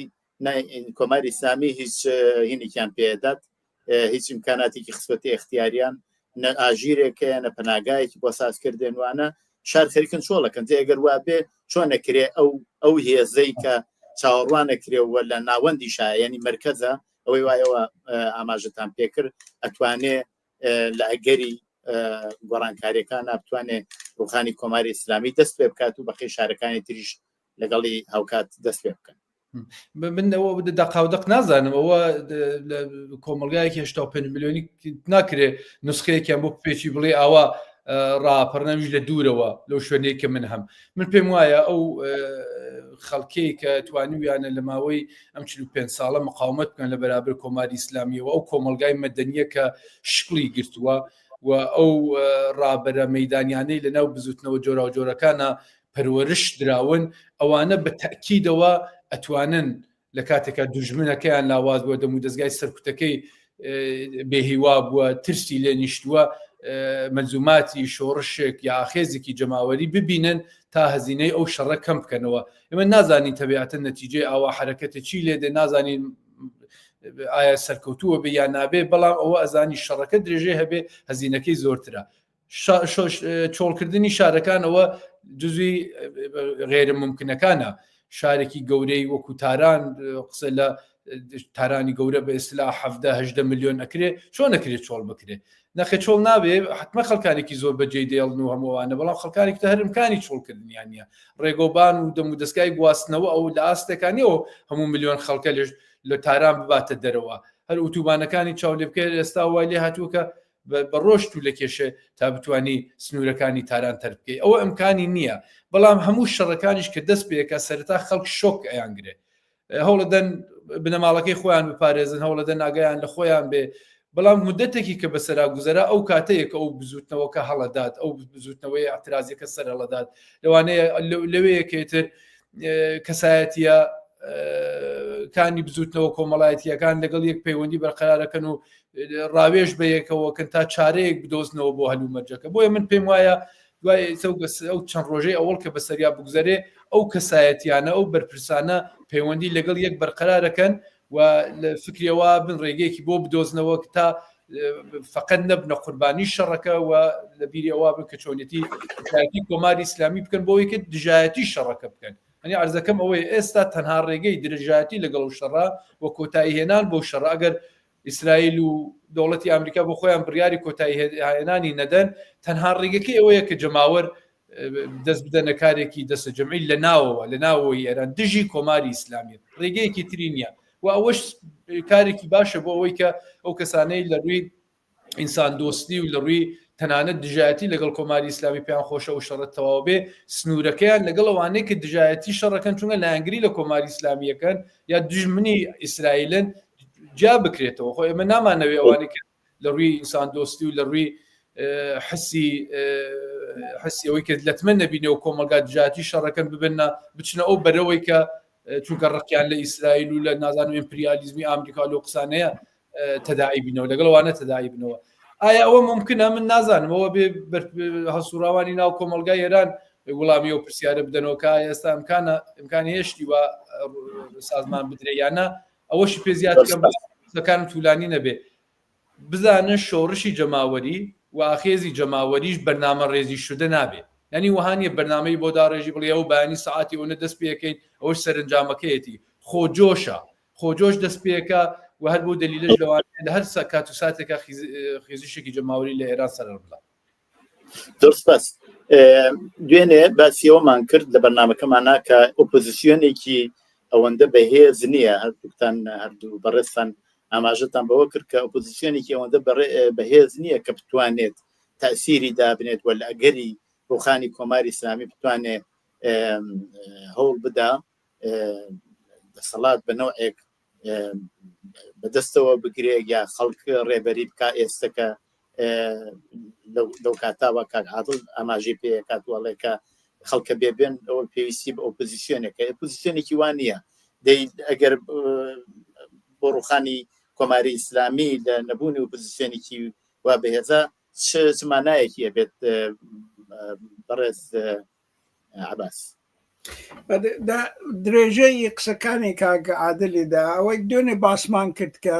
کۆماری ئیسلامی هیچ هینێکیان پێدات هیچ ئیمکاناتێکی خسوەتی اختیاریان نە ئاژیرێکە نە پەناگایەکی بۆ ساز کردێنوانە شار خەریکن چۆڵەکەن جێ ئەگەر وا بێ چۆن نەکرێ ئەو ئەو هێزەی کە چاوەڕوانەکرێ و لە ناوەندی شایەنی مرکزە ئەوەی وایەوە ئاماژەتان پێکرد ئەتوانێ لە ئەگەری گۆڕانکاریەکان بتوانێ ڕوخانی کۆماری ئیسلامی دەست پێ بکات و بەقی شارەکانی تریش لەگەڵی هاوکات دەست پێ بکەن من ئەوە دەقاودەق نازانم ئەوە کۆمەلگایەکی 85 میلیۆنی ناکرێ نسخەیەکیان بۆ پێچی بڵێ ئاوا ڕاپەڕنەویش لە دوورەوە لەو شوێنەی کە من هەم من پێم وایە ئەو خەڵکەی کە توانیویانە لە ماوەی ئەم 45 ساڵە مقاومەت بکەن لە بەرابەر کۆماری ئیسلامیەوە ئەو کۆمەلگای مەدەنیە کە شکڵی گرتووە و ئەو ڕابەرە مەدانیانەی لە ناو بزوتنەوە جۆراوجۆرەکانە پەروەرش دراون ئەوانە بە تەکیدەوە ئەتوانن لە کاتێکا دوژمنەکەیان لاواز بووە دەمودەزگای سەرکوتەکەی بێهیوا بووە ترسی لێ نیشتووە مەلزوماتی شۆڕشێک یا ئاخێزێکی جەماوەری ببینن تا هەزینەی ئەو شەڕە کەم بکەنەوە ئێمە نازانین تەبیعەتە نەتیجەی ئاوا حرەکەتە چی لێ دێ نازانین ئایا سەرکەوتووە بێ یا نابێ بەڵام ئەوە ئەزانی شەڕەکە درێژەی هەبێ هەزینەکەی زۆرترە چۆڵکردنی شارەکان ئەوە جزوی غێرە ممکنەکانە شارێکی گەورەی وەکو تاران قسە لە تارانی گەورە بە ئیسلا 17 میلیۆن ئەکرێ چۆن نەکرێت چۆڵ بکرێ نەخێ چۆڵ نابێ حتممە خەڵکانێکی زۆر بەجێ دێڵن و هەمووانە بەڵام خەڵکانێک تە هەرمکانی چۆڵکردنیان نیە ڕێگۆبان و دەم و دەستگای گواستنەوە ئەو لە ئاستەکانیەوە هەموو میلیۆن خەڵکە لێش لە تاران بباتە دەرەوە هەر ئوتوبانەکانی چاو لێ بکە ئێستا وای لێ هاتووە کە بە ڕۆژ تو لە کێشێ تا بتانی سنوورەکانی تاران تەر بکەی ئەوە ئەمکانی نییە بەڵام هەموو شەڕەکانیش کە دەست پێکە سەرەتا خەڵک شۆک ئەیانگرێ هەوڵەدەن بنەماڵەکەی خۆیان بپارێزن هەوڵەدەن ئاگایان لە خۆیان بێ. بەڵام مدەتێکی کە بەسەرا گوزەرا ئەو کاتەیە کە ئەو بزوتنەوەکە هەڵەدات ئەو بزوتنەوەی اعترازیەکە سەر هەڵەدات لەوانەیە لەوەیە کەتر کەسایەتیە کانی بزوتنەوە کۆمەڵایەتیەکان لەگەڵ یەک پەیوەندی بەرقەرارەکەن و ڕاوێژ بە یەکەوەکەن تا چارەیەک بدۆزنەوە بۆ هەلومەرجەکە بۆیە من پێم وایە دوای ئەو چەند ڕۆژەی ئەوەڵ کە بەسەریا بگوزەرێ ئەو کەسایەتیانە ئەو بەرپرسانە پەیوەندی لەگەڵ یەک بەرقەرارەکەن و لە فکریەوە بن ڕێگەیەکی بۆ بدۆزنەوە تا فقط نەبنە قوربانی شەڕەکە و لە بیری ئەوە بن کە چۆنیەتی دژایەتی کۆماری ئیسلامی بکەن بۆ کە دژایەتی شەڕەکە بکەن ئەنی عرزەکەم ئەوەی ئێستا تەنها ڕێگەی درژایەتی لەگەڵ و شەڕە و کۆتایی هێنان بۆ شەڕ ئەگەر ئیسرائیل و دەوڵەتی ئەمریکا بۆ خۆیان بڕیاری کۆتایی هێنانی نەدەن تەنها ڕێگەکەی ئەوەیە کە جەماوەر دەست بدەنە کارێکی دەستە جەمعی لە ناوەوە لە ناوەوەی ئێران دژی کۆماری ئیسلامی ڕێگەیەکی تری نییە و ئەوەش کارێکی باشە بۆ ئەوەی کە ئەو کەسانەی لە ڕووی ئینسان دۆستی و لە ڕووی تەنانەت دژایەتی لەگەڵ کۆماری ئیسلامی پێیان خۆشە و شەڕت تەواو بێ سنوورەکەیان لەگەڵ ئەوانەی کە دژایەتی شەڕەکەن چونکە لایەنگری لە کۆماری ئیسلامیەکەن یا دژمنی ئیسرائیلن جیا بکرێتەوە خۆ ئێمە نامانەوێ ئەوانەی کە لە ڕووی ئینسان دۆستی و لە ڕووی حسی حسی ئەوەی کە لەتمە نەبینەوە کۆمەلگا دژاتی شەڕەکەن ببنە بچنە ئەو بەرەوەی کە چونکە ڕقیان لە ئیسرائیل و لە نازانم ئیمپریالیزمی ئامریکا لەو قسانەیە تەداعی بینەوە لەگەڵ وانە تەداعی بنەوە ئایا ئەوە ممکنە من نازانم ئەوە بێ هەڵسوڕاوانی ناو کۆمەلگای ئێران وڵامی ئەو پرسیارە بدەنەوە کە ئێستا ئەمکانە ئەمکانی هێشتی وە سازمان بدرێ یانە ئەوەشی پێ زیاد بکەم قسەکانم تولانی نەبێ بزانن شۆڕشی جەماوەری و ئاخێزی جەماوەریش بەرنامە ڕێزی شدە نابێ یعنی وەها نییە بەرنامەی بۆ داڕێژی بڵێ ئەو بەیانی سەعاتی ئەوەنە دەست پێەکەین ئەوەش سەرنجامەکەیەتی خۆجۆشە خۆجۆش دەست پێەکە و هەر بۆ دەلیلش لەوانەیە لە هەر کات و ساتێکا خیزشێکی جەماوەری لە ئێران سەرهەڵبدا. زۆر سپاس. دوێنێ باسی ئەوەمان کرد لە بەرنامەکەمانا کە ئۆپۆزیسیۆنێکی ئەوەندە بەهێز نییە هەردووکتان هەردوو بەڕێزتان ئاماژەتان بەوە کرد کە ئۆپۆزیسیۆنێکی ئەوەندە بەهێز نییە کە بتوانێت تەسیری دابنێت و لە ئەگەری ڕوخانی کۆماری ئیسلامی بتوانێت هەوڵ بدا دەسەڵات بە نەوعێک بەدەستەوە بگرێ یا خەڵک ڕێبەری بک ئێستا کە لەو کاتاوە کاک عادڵ ئاماژەی پێکات وەڵێ کە خەڵکە بێبێن ئەوە پێویستی بە ئۆپۆزیسیۆنێکە ئۆپۆزیسیۆنێکی وان نییە دەی ئەگەر بۆ ڕوخانی کۆماری ئیسلامی لە نەبوونی ئۆپۆزیسیۆنێکی وا بەهێزە چ مانایەکی ئەبێت بەڕێز عباس درێژەی قسەکانی کاک عادلیدا ئەوەی دوێنێ باسمان کرد کە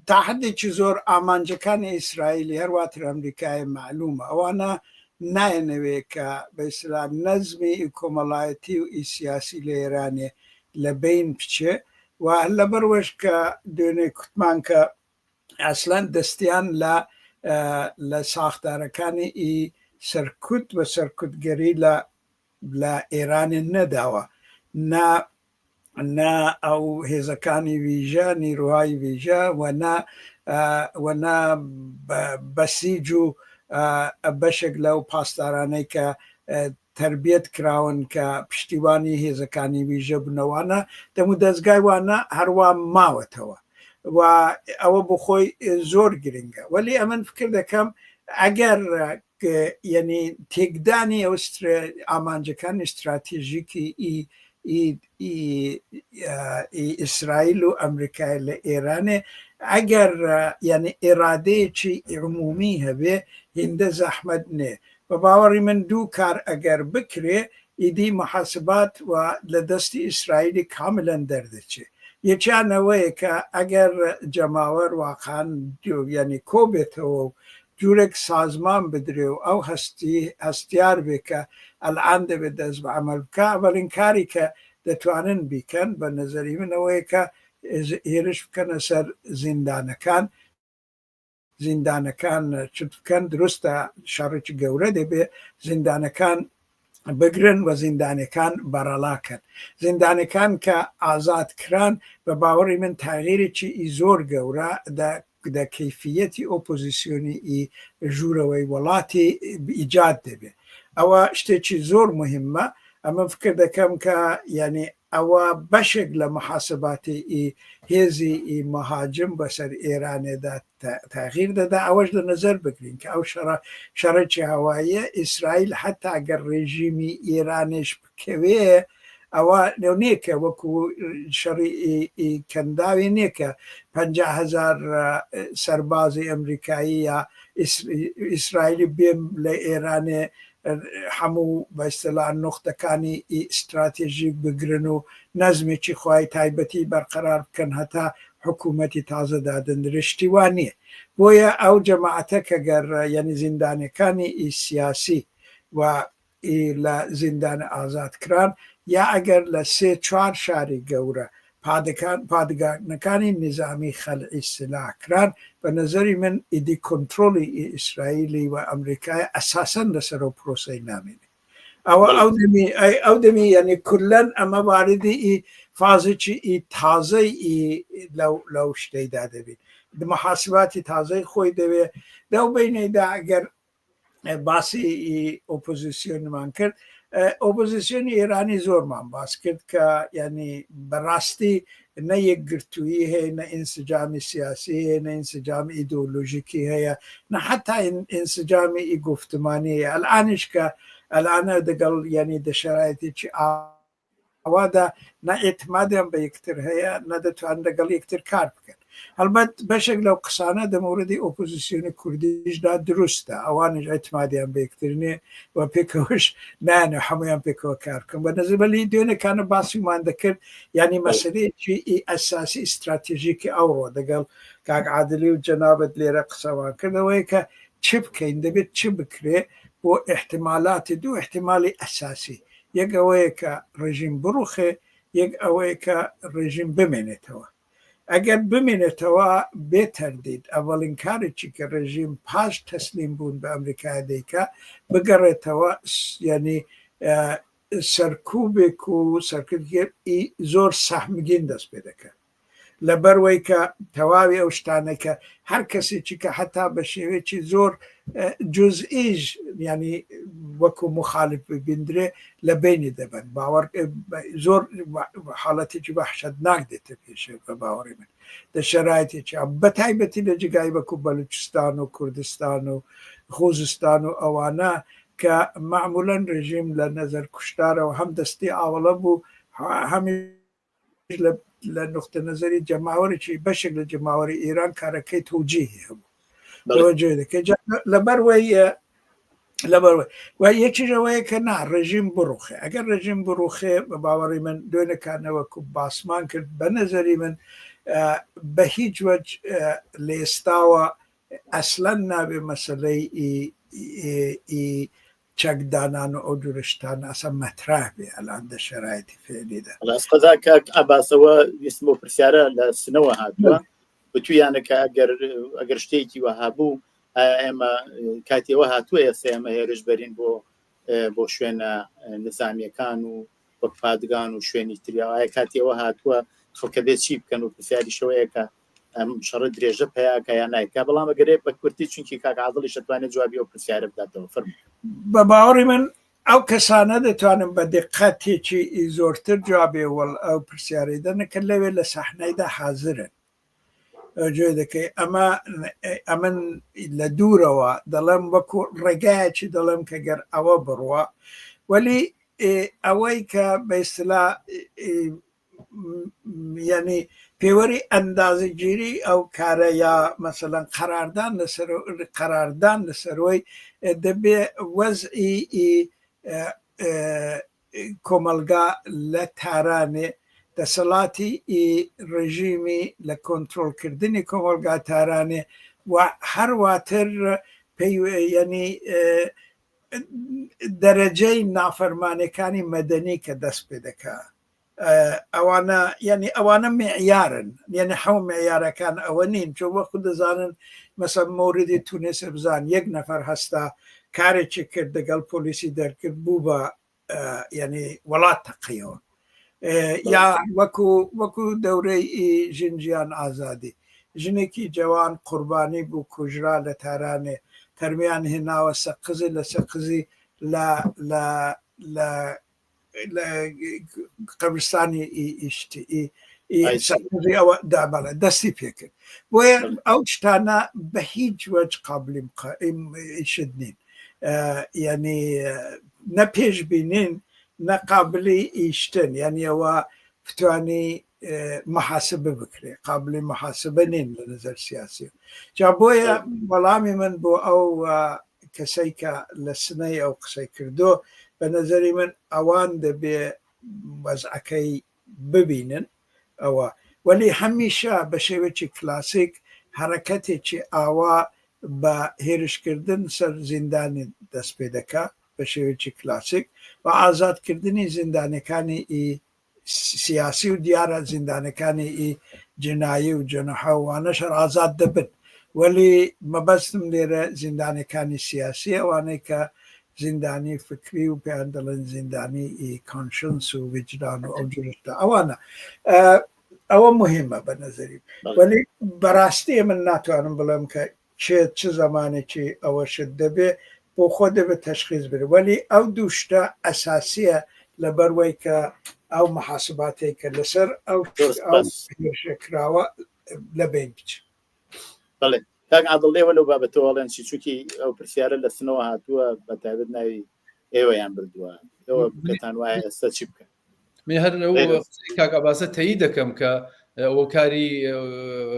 تا حدێکی زۆر ئامانجەکانی ئیسرائیلی هەرواتر ئەمریکای معلومە ئەوانە نایەنەوێ کە بە ئیسلام نەزمی کۆمەڵایەتی و ئی سیاسی لە ئێرانێ لە بین بچێ و لەبەروەش کە دوێنێ کوتمان کە ئەسلەن دەستیان لە لە ساختارەکانی ئی سەرکوت و سەرکوتگەری لە لە ئێرانێ نەداوە نە نە ئەو هێزەکانی ویژە نیروهای ویژە و نە و نە بەسیج و بەشێک لەو پاسدارانەی کە تەربیەت کراون کە پشتیوانی هێزەکانی ویژە بنەوانە دەمودەزگای وانە هەروا ماوەتەوە و ئەوە بۆ خۆی زۆر گرنگە وەلی ئەمن فکر دەکەم ئەگەر یعنی تێکدانی ئەو ئامانجەکانی استراتێژیکی ئیسرائیل و ئەمریکای لە ئێرانێ ئەگەر یعنی ئێرادەیەکی عمومی هەبێ هیندە زەحمەت نێ بە باوەڕی من دوو کار ئەگەر بکرێ ئیدی محاسبات و لە دەستی ئیسرائیلی کاملەن دەردەچێ یەکیان ئەوەیە کە ئەگەر جەماوەر واقعا یعنی کۆ بێتەوە و جورێک سازمان بدرێ و ئەو هەستی هەستیار بێ کە ئەلئان دەبێ دەست بە عەمەل بکا ئەوەلین کاری کە دەتوانن بیکەن بە نەزەری من ئەوەیە کە هێرش بکەنە سەر زیندانەکان زیندانەکان چت بکەن دروستە شەڕێکی گەورە دەبێ زیندانەکان بگرن و زیندانەکان بەڕەڵاکەن زیندانەکان کە ئازاد کران بە باوەڕی من تاغیرێکی ئی زۆر گەورە دە کەیفیەتی ئۆپۆزیسیۆنی ئی ژوورەوەی وڵاتی ئیجاد دەبێ ئەوە شتێکی زۆر مهمە ئەمە فکر دەکەم کە یعنی. ئەوە بەشێک لە محاسباتی ئی هێزی ئی مهاجم بەسەر ئێرانێدا تەغیر دەدا ئەوەش لە نەزەر بگرین کە ئەو شەڕە شەڕێکی هەواییە ئیسرائیل حەتا گەر ڕێژیمی ئێرانێش بکەوێ ئەوە لەو نییە کە وەکو شەڕی کەنداوی نییە کە 50 هەزار سەربازی ئەمریکایی یا ئیسرائیلی بێم لە ئێرانێ هەموو بە ئیستلاح نوختەکانی ئیستراتێژیک بگرن و نەزمێکی خوای تایبەتی بەرقەرار بکەن هەتا حکوومەتی تازە دادەندرێ شتی وا نییە بۆیە ئەو جەماعەتە کە گەر یەنی زیندانەکانی ئی سیاسی و ئی لە زیندان ئازاد کران یا ئەگەر لە سێ چوار شاری گەورە پادکان پادگانەکانی نیزامی خەلعی سلاح کران بە نەزەری من ئیدی کۆنترۆڵی ئی ئیسرائیلی و ئەمریکای ئەساسەن لەسەر ئەو پرۆسەی نامێنێ ئەوە ئەو دەمی ئەو دەمی یعنی کولەن ئەمە واردی ئی فازێکی ئی تازەی ئی لەو لەو شتەیدا دەبین محاسباتی تازەی خۆی دەوێ لەو بینەیدا ئەگەر باسی ئۆپۆزیسیۆنمان کرد ئۆپۆزیسیۆنی ئێرانی زۆرمان باس کرد کە ینی بەڕاستی نە یەکگرتوویی هەیە نە ئینسجامی سیاسی هەیە نە ئینسجامی ئیدۆلۆژیکی هەیە نە حتا ئینسجامی ئی گفتمانی هەیە ئەلئانیش کە ئەلانە دەگەڵ ینی دە شەرایتێکی ئاوادا نە ئیعتمادیان بە یەکتر هەیە نە دەتوان لەگەڵ یەکتر کار بکەن. هەڵبەت بەشێک لەو قسانە دە مەوردی ئۆپۆزیسیۆنی کوردیشدا دروستە، ئەوانیش ئیعتمادیان بە یەکتر نییە و پێکەوەش نایانەوێ هەموویان پێکەوە کار بکەن. بە نەزر بەلی دوێنێکانە باسیمان دەکرد یانی مەسەلەیەکی ئی ئەساسی ئیستراتێژیکی ئەوڕۆ دەگەڵ کاک عادلی و جەنابت لێرە قسەمان کرد ئەوەیە کە چ بکەین دەبێت چ بکرێ بۆ ئیحتیمالاتی دوو ئیحتیمالی ئەساسی یەک ئەوەیە کە ڕێژیم بڕوخێ، یەک ئەوەیە کە ڕێژیم بمێنێتەوە. ئەگەر بمێنێتەوە بێ تەردید ئەوەڵین کارێکی کە ڕێژیم پاش تەسلیم بوون بە ئەمریکا دەیکا بگەڕێتەوە یانی سەرکوبێک و سەرکردگی زۆر سەهمگین دەست پێ دەکا. لەبەروەی کە تەواوی ئەو شتانەی کە هەر کەسێکی کە حتا بە شێوەیەکی زۆر جزئیش ینی وەکو مخالف ببیندرێ لە بینی دەبەن باوەڕ زۆر حاڵەتێکی وەحشەتناک دێتە پێشێ بە باوەڕی من دە شەرایتێکی بە تایبەتی لە جێگای وەکو بەلوچستان و کوردستان و خوزستان و ئەوانە کە معمولەن رژیم لە نەزەر کوشتارەوە هەم دەستی ئاوەڵە بوو هەمی لە نوقتە نەزەری جەماوەرێکی بەشێک لە جەماوەری ئێران کارەکەی تەوجیهی هەبوو تەوەجۆی دەکەی لەبەر وەی لەبەر و یەکیش ئەوەیە کە نا ڕژیم بڕوخێ ئەگەر ڕژیم بڕوخێ بە باوەڕی من دوێنەکانەوە کو باسمان کرد بە نەزەری من بە هیچ وەج لە ئێستاوە ئەسلەن نابێ مەسەلەی ئی چەک دانان و ئەو جورە شتانە ئەسا مەتراه بێ ئەلان دە شەرایتی فعلیدا. وەڵا قەزا کاک عەباسەوە ویستم بۆ پرسیارە لە سنەوە هاتووە وتویانە کە ئەگەر ئەگەر شتێکی وەها بوو ئایا ئێمە کاتی ئەوە هاتووە ئێستا ئێمە هێرش بەرین بۆ بۆ شوێنە نزامیەکان و وەک پادگان و شوێنی تری ئایا کاتی ئەوە هاتووە خەڵکە بێ چی بکەن و پرسیاریشەوەیە کە ئەم شەڕە درێژە پیاکە یا نایکا بەڵام ئەگەرێ بە کورتی چونکی کاک عادڵیش دەتوانێت جوابی ئەو پرسیارە بداتەوە فەرموو. بە باوەڕی من ئەو کەسانە دەتوانن بە دیقەتێکی زۆرتر جوابێ وەڵ ئەو پرسیارەی دەن کە لەوێ لە سەحنەیدا حازرن. جوێ دەکەی ئەمە ئەمن لە دوورەوە دەڵێم وەکو ڕێگایەکی دەڵێم کە گەر ئەوە بڕوا وەلی ئەوەی کە بە ئیستلا یعنی پێوەری ئەندازەگیری ئەو کارە یا مەسەلەن قەراردان لەسەر قەراردان لەسەرەوەی دەبێ وەزعی کۆمەڵگا لە تارانێ دەسەڵاتی ئی ڕژیمی لە کۆنترۆڵکردنی کۆمەڵگا تارانێ و هەرواتر پەی یعنی دەرەجەی نافەرمانەکانی مەدەنی کە دەست پێ دەکا ئەوانە یعنی ئەوانە معیارن یعنی حەو معیارەکان ئەوە نین چۆ وەخو دەزانن مەسە مۆردی تونسە بزان یەک نەفەر هەستا کارێکی کرد دەگەڵ پۆلیسی دەرکرد بوو بە یعنی وڵات تەقیەوە یا وەکو وەکو دەورەی ژنجیان ئازادی ژنێکی جوان قوربانی بوو کوژرا لە تارانێ تەرمیان هێناوە سەقزی لە سەقزی لە لە لە. لە قەبرستانی ئەوە دابڵێ دەستی پێکرد بۆیە ئەو شتانە بە هیچ وەج قابلی شت نین یعنی نە پێشبینین نە قابلی ئیشتن یعنی ئەوە بتانی محاسبە بکرێ قابلی محاسبە نین لە نظر سیاسی جا بۆیە وەڵامی من بۆ ئەو کەسەی کە لە سنەی ئەو قسەی کردو بە نظری من ئەوان دەبێ وەزعەکەی ببینن ئەوە وەلی هەمیشە بە شێوەیەکی کلاسیک حەرەکەتێکی ئاوا بە هێرشکردن سەر زیندانی دەست پێ دەکا بە شێوەیەکی کلاسیک و ئازادکردنی زیندانەکانی ئی سیاسی و دیارە زیندانەکانی ئی جنایی و جنحە و وانەش هەر ئازاد دەبن وەلی مەبەستم لێرە زیندانەکانی سیاسی ئەوانەی کە زیندانی فکری و پێیان دەڵێن زیندانی ئی conscience و ویجدان و ئەو جۆرە شتە ئەوانە ئەوە مهمە بە نەزەری وەلی بەڕاستی من ناتوانم بڵێم کە چێ چ زەمانێکی ئەوە شت دەبێ بۆ خۆ دەبێت تەشخیص بێت وەلی ئەو دوو شتە ئەساسیە لەبەر وەی کە ئەو محاسباتەی کە لەسەر ئەو هێرشە کراوە لە بین بچ. بەڵێ کاک عادڵ لێوە لەو بابەتەوە ئەڵێن چی چونکی ئەو پرسیارە لە سنەوە هاتووە بە تایبەت ناوی ئێوەیان بردووە ئێوە پێتان وایە ئێستا چی بکەن؟ من هەر لەو کاک عەباسە تەیید دەکەم کە ئەوە کاری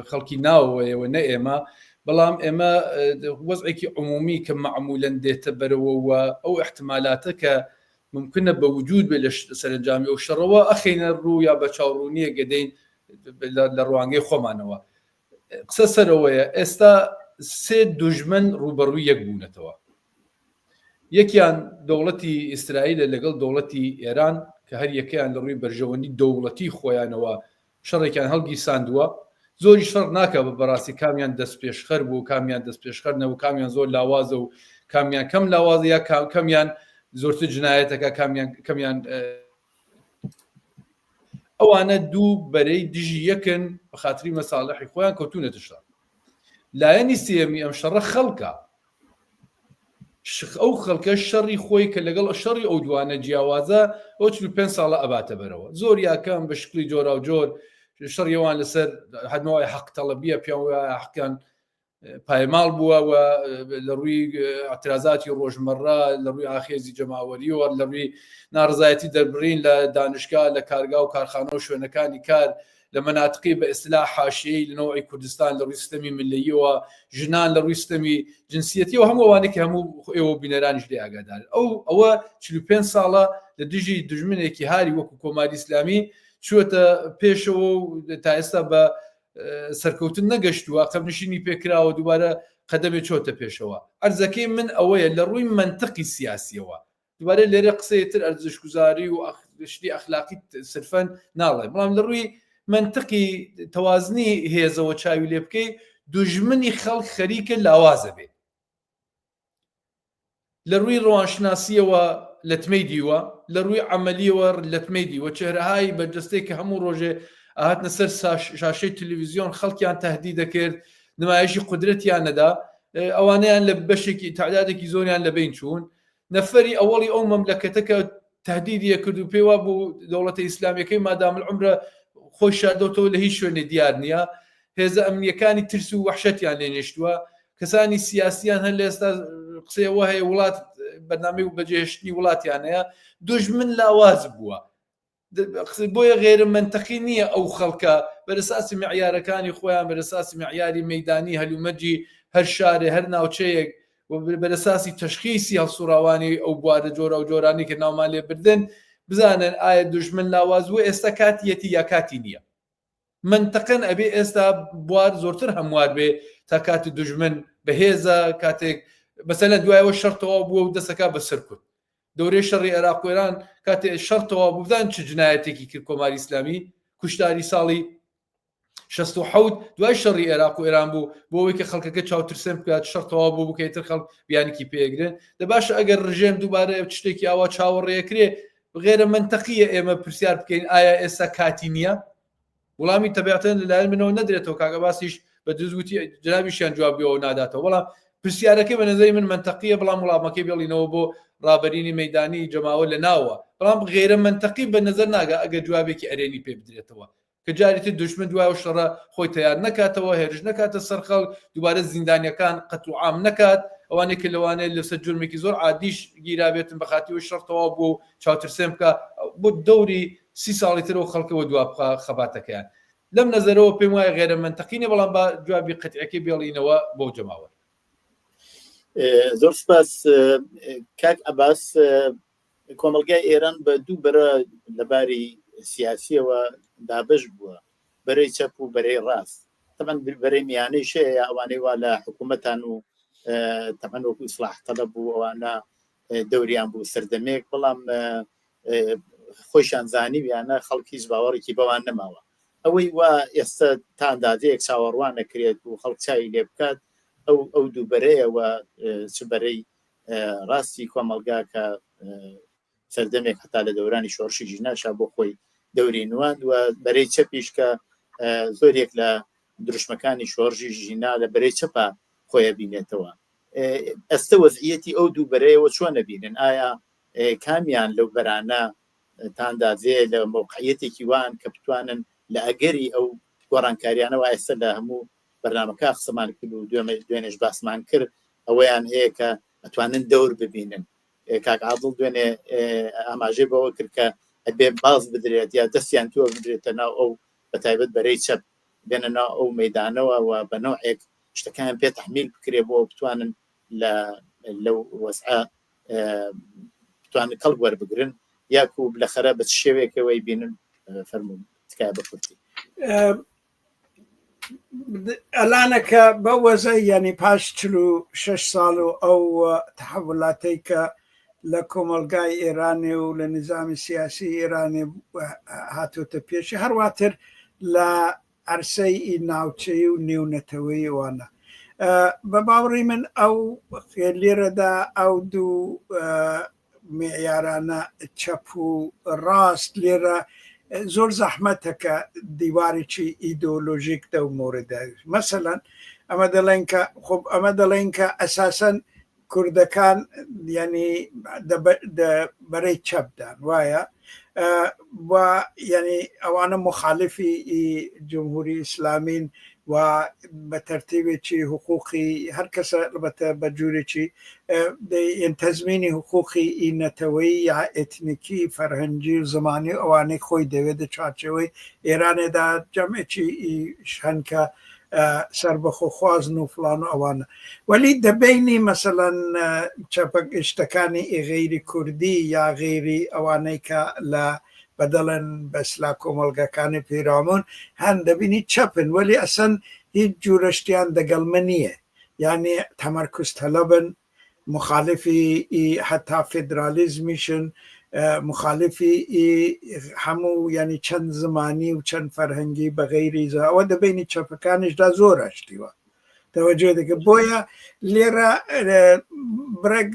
خەڵکی ناوەوەیەوە نە ئێمە بەڵام ئێمە وەزعێکی عمومی کە معمولەن دێتە بەرەوە و ئەو احتمالاتە کە ممکنە بە وجود بێ لە سەرنجامی ئەو شەڕەوە ئەخینە ڕوو یا بە چاوڕوونیە گەدەین لە ڕوانگەی خۆمانەوە قسە سەرەوەیە ئێستا سێ دوژمن ڕووبەڕووی یەک بوونەتەوە یەکیان دەوڵەتی ئیسرائیلە لەگەڵ دەوڵەتی ئێران کە هەر یەکەیان لە ڕووی بەرژەوەندی دەوڵەتی خۆیانەوە شەڕێکیان هەڵگیرساندووە زۆری شەڕ ناکە بە بەڕاستی کامیان دەست پێشخەر بوو کامیان دەست پێشخەر نەبوو کامیان زۆر لاوازە و کامیان کەم لاوازە یا کەمیان زۆرتر جنایەتەکە کامیان کەمیان ئەوانە دوو بەرەی دژی یەکن بە خاتری مەساڵحی خۆیان کەوتونەتە شەڕ لایەنی سێیەمی ئەم شەڕە خەڵکە ئەو خەڵکە شەڕی خۆی کە لەگەڵ شەڕی ئەو دوانە جیاوازە ئەو 45 ساڵە ئەباتە بەرەوە زۆر یاکەم بە شکلی جۆرا و جۆر شەڕیەوان لەسەر هەدمەوەی حەق تەڵەبیە پیاوە حەقیان پایماڵ بووە و لە ڕووی اعترازاتی ڕۆژمەڕە لە ڕووی ئاخێزی جەماوەریەوە لە ڕووی ناڕزایەتی دەربڕین لە دانشگا لە کارگا و کارخانە و شوێنەکانی کار لە مەناتقی بە ئیستلاح حاشیەی لە نەوعی کوردستان لە ڕووی سیستەمی ملەیەوە ژنان لە ڕووی سیستەمی جنسیەتیەوە هەموو ئەوانەی کە هەموو ئێوە بینەرانیش لێ ئاگادارن ئەو ئەوە 45 ساڵە لە دژی دژمنێکی هاری وەکو کۆماری ئیسلامی چووەتە پێشەوە و تا ئێستا بە سەرکەوتن نەگەشتووە قەبنشینی پێکراوە دووبارە قەدەمێ چۆتە پێشەوە ئەرزەکەی من ئەوەیە لە ڕووی مەنتقی سیاسیەوە دوبارە لێرە قسەی تر ئەرزشگوزاری و شتی ئەخلاقی سرفەن ناڵێ بەڵام لە ڕووی منطقی تەوازنی هێزەوە چاوی لێ بکەی دوژمنی خەڵک خەریکە لاوازە بێ لە ڕووی ڕەوانشناسیەوە لەتمەی دیوە لە ڕووی عملیەوە لەتمەی دیوە چهرەهای بەرجەستەی کە هەموو ڕۆژێ ئاهاتنە سەر شاشەی تەلەڤیزیۆن خەڵکیان تهدید دەکرد نمایشی قودرەتیان نەدا ئەوانەیان لە بەشێکی تعدادێکی زۆریان لەبین چوون نەفەری ئەوەڵی ئەو مەملەکەتە کە تهدیدی ئەکرد و پێی وابوو دەوڵەتە ئیسلامیەکەی مادام العمرە خۆی شاردۆتەوە لە هیچ شوێنێ دیار نییە هێزە ئەمنیەکانی ترس و وەحشەتیان لێ نێشتووە کەسانی سیاسیان هەر لە ئێستا قسەیەوە هەیە وڵات بەرنامەی و بەجێهێشتنی وڵاتیان هەیە دوژمن لاواز بووە بۆیە غێرە مەنتەقی نییە ئەو خەڵکە بەرەساسی معیارەکانی خۆیان بەرەساسی معیاری مەدانی هەلومەرجی هەر شارێ هەر ناوچەیەک بەرەساسی تەشخیسی هەڵسوڕاوانی ئەو بوارە جۆرە و جۆرانی کە ناومان لێ بردن بزانن ئایا دوژمن لاواز بوو ئێستا کاتیەتی یا کاتی نییە منتەقەن ئەبێ ئێستا بوار زۆرتر هەموار بێ تا کاتی دوژمن بەهێزە کاتێک مەسەلەن دوایەوە شەڕ تەواو بووە و دەسەکە بە سەرکوت دەورەی شەڕی عێراق و ئێران کاتێ شەڕ تەواو بوو بزان چ جنایەتێکی کرد کۆماری ئیسلامی کوشتاری ساڵی 67 دوای شەڕی عێراق و ئێران بوو بۆ ئەوەی کە خەڵکەکە چاوترسێن بکات شەڕ تەواو بوو بکەیتر خەڵک بیانیکی پێگرن دە باشە ئەگەر ڕژێم دووبارە شتێکی ئاوا چاوەڕێکرێ غێرە منتەقیە ئێمە پرسیار بکەین ئایا ئێستا کاتی نییە وڵامی تەبیعەتەن لەلایەن منەوە نەدرێتەوە کاک عەباسیش بە دروست وتی جنابیشیان جوابیەوە ناداتەوە بەڵام پرسیارەکەی بە نەزەری من مەنتەقیە بەڵام وڵامەکەی بێڵینەوە بۆ ڕابەرینی مەیدانی جەماوەر لە ناوە بەڵام غێرە مەنتەقی بە نەزەر ناگا ئەگەر جوابێکی ئەرێنی پێ بدرێتەوە کە جاری تر دوژمن دوای ئەو شەڕە خۆی تەیار نەکاتەوە هێرش نەکاتە سەر خەڵک دووبارە زیندانیەکان قەتل و عام نەکات ئەوانەی کە لەوانەیە لەسەر جرمێکی زۆر عادیش گیرابێتن بە خاتی ئەوەی شەڕ تەواو بووە و چاوترسێن بکا بۆ دەوری سی ساڵی تر ئەو خەڵکەوە دوا بخا خەباتەکەیان لەم نەزەرەوە پێم وایە غێرە مەنتەقی نیە بەڵام با جوابی قەتعەکەی بێڵینەوە بۆ جەماوەر. زۆر سپاس کاک عەباس کۆمەڵگای ئێران بە دوو بەرە لەباری سیاسیەوە دابش بووە بەرەی چەپ و بەرەی ڕاست تەبەن بەرەی میانەی شەیە ئەوانەی وا لە حکوومەتان و تەبەن وەکو ئیسلاح تەلەب و ئەوانە دەوریان بوو سەردەمێک بەڵام خۆیشان زانیویانە خەڵک هیچ باوەڕێکی بەوان نەماوە ئەوەی وا ئێستا تا ئەندازەیەک چاوەڕوان نەکرێت و خەڵک چاوی لێ بکات ئەو ئەو دوو بەرەیەوە چ بەرەی ڕاستی کۆمەڵگا کە سەردەمێک هەتا لە دەورانی شۆڕشی ژیناشا بۆ خۆی دەوری نواند و بەرەی چەپیش کە زۆرێک لە دروشمەکانی شۆڕژی ژینا لە بەرەی چەپا خۆیە بینێتەوە ئەستە وەزعیەتی ئەو دوو بەرەیەوە چۆن نەبینن ئایا کامیان لەو بەرانە تاندازێ لە مەوقعیەتێکی وان کە بتوانن لە ئەگەری ئەو گۆڕانکاریانەوە ئێستا لە هەموو بەرنامەکە قسەمان کرد و دوێنێش باسمان کرد ئەوەیان هەیە کە ئەتوانن دەور ببینن کاک عادڵ دوێنێ ئاماژەی بەوە کرد کە ئەبێ باز بدرێت یا دەستیان تووە بدرێتە ناو ئەو بە تایبەت بەرەی چەپ بێنە ناو ئەو مەدانەوە و بە نەوعێک شتەکان پێ تحمیل بکرێ بۆ بتوانن لە لەو وەزعە بتوانن کەڵک وەربگرن یاکو لەخەرە بە چ شێوەیەکەوەی بینن فەرموون تکایە بە کورتی. ئەلانەکە بە وەزە یعنی پاش 46 ساڵ و ئەو تحولاتەی کە لە کۆمەلگای ئێرانێ و لە نظامی سیاسی ئێرانێ هاتۆتە پێشی هەرواتر لە عەرسەی ئی ناوچەیی و نێونەتەوەیی ئەوانە. بە باوەڕی من ئەو لێرەدا ئەو دوو معیارانە چەپ و ڕاست لێرە زۆر زەحمەتە کە دیوارێکی ئیدۆلۆژیک دەو مۆردە مەسەلەن ئەمە دەڵێن کە خۆ ئەمە دەڵێن کە ئەساسەن کوردەکان یعنی بەرەی چەپدان وایە و یعنی ئەوانە مخالفی جمهوری ئیسلامین و بە تەرتیبێکی حقوقی هەر کەسە البتە بە جورێکی تەزمینی حقوقی ئی نەتەوەیی یا ئێتنیکی فەرهەنگی و زمانی ئەوانەی خۆی دەوێت دە چوارچێوەی ئێرانێدا جەمعێکی هەن کە سەربەخۆخوازن و فڵان و ئەوانە وەلی دەبینی مەسەلەن چەپەک شتەکانی غەیری کوردی یا غەیری ئەوانەی کە لە بەدەڵێن بەسلا کۆمەڵگەکانی پیرامون هەن دەبینی چەپن وەلی ئەسەن هیچ جورە شتیان دەگەڵ من نییە یعنی تەمەرکز تەلەبن مخالفی ئی حەتا فێدرالیزمیشن، مخالفی ئی هەموو یانی چەند زمانی و چەند فەرهەنگی بە غەیری زا ئەوە دە بەینی چەپەکانیشدا زۆر ئەشتی وا تەوەجۆ دەکە بۆیە لێرە بڕێک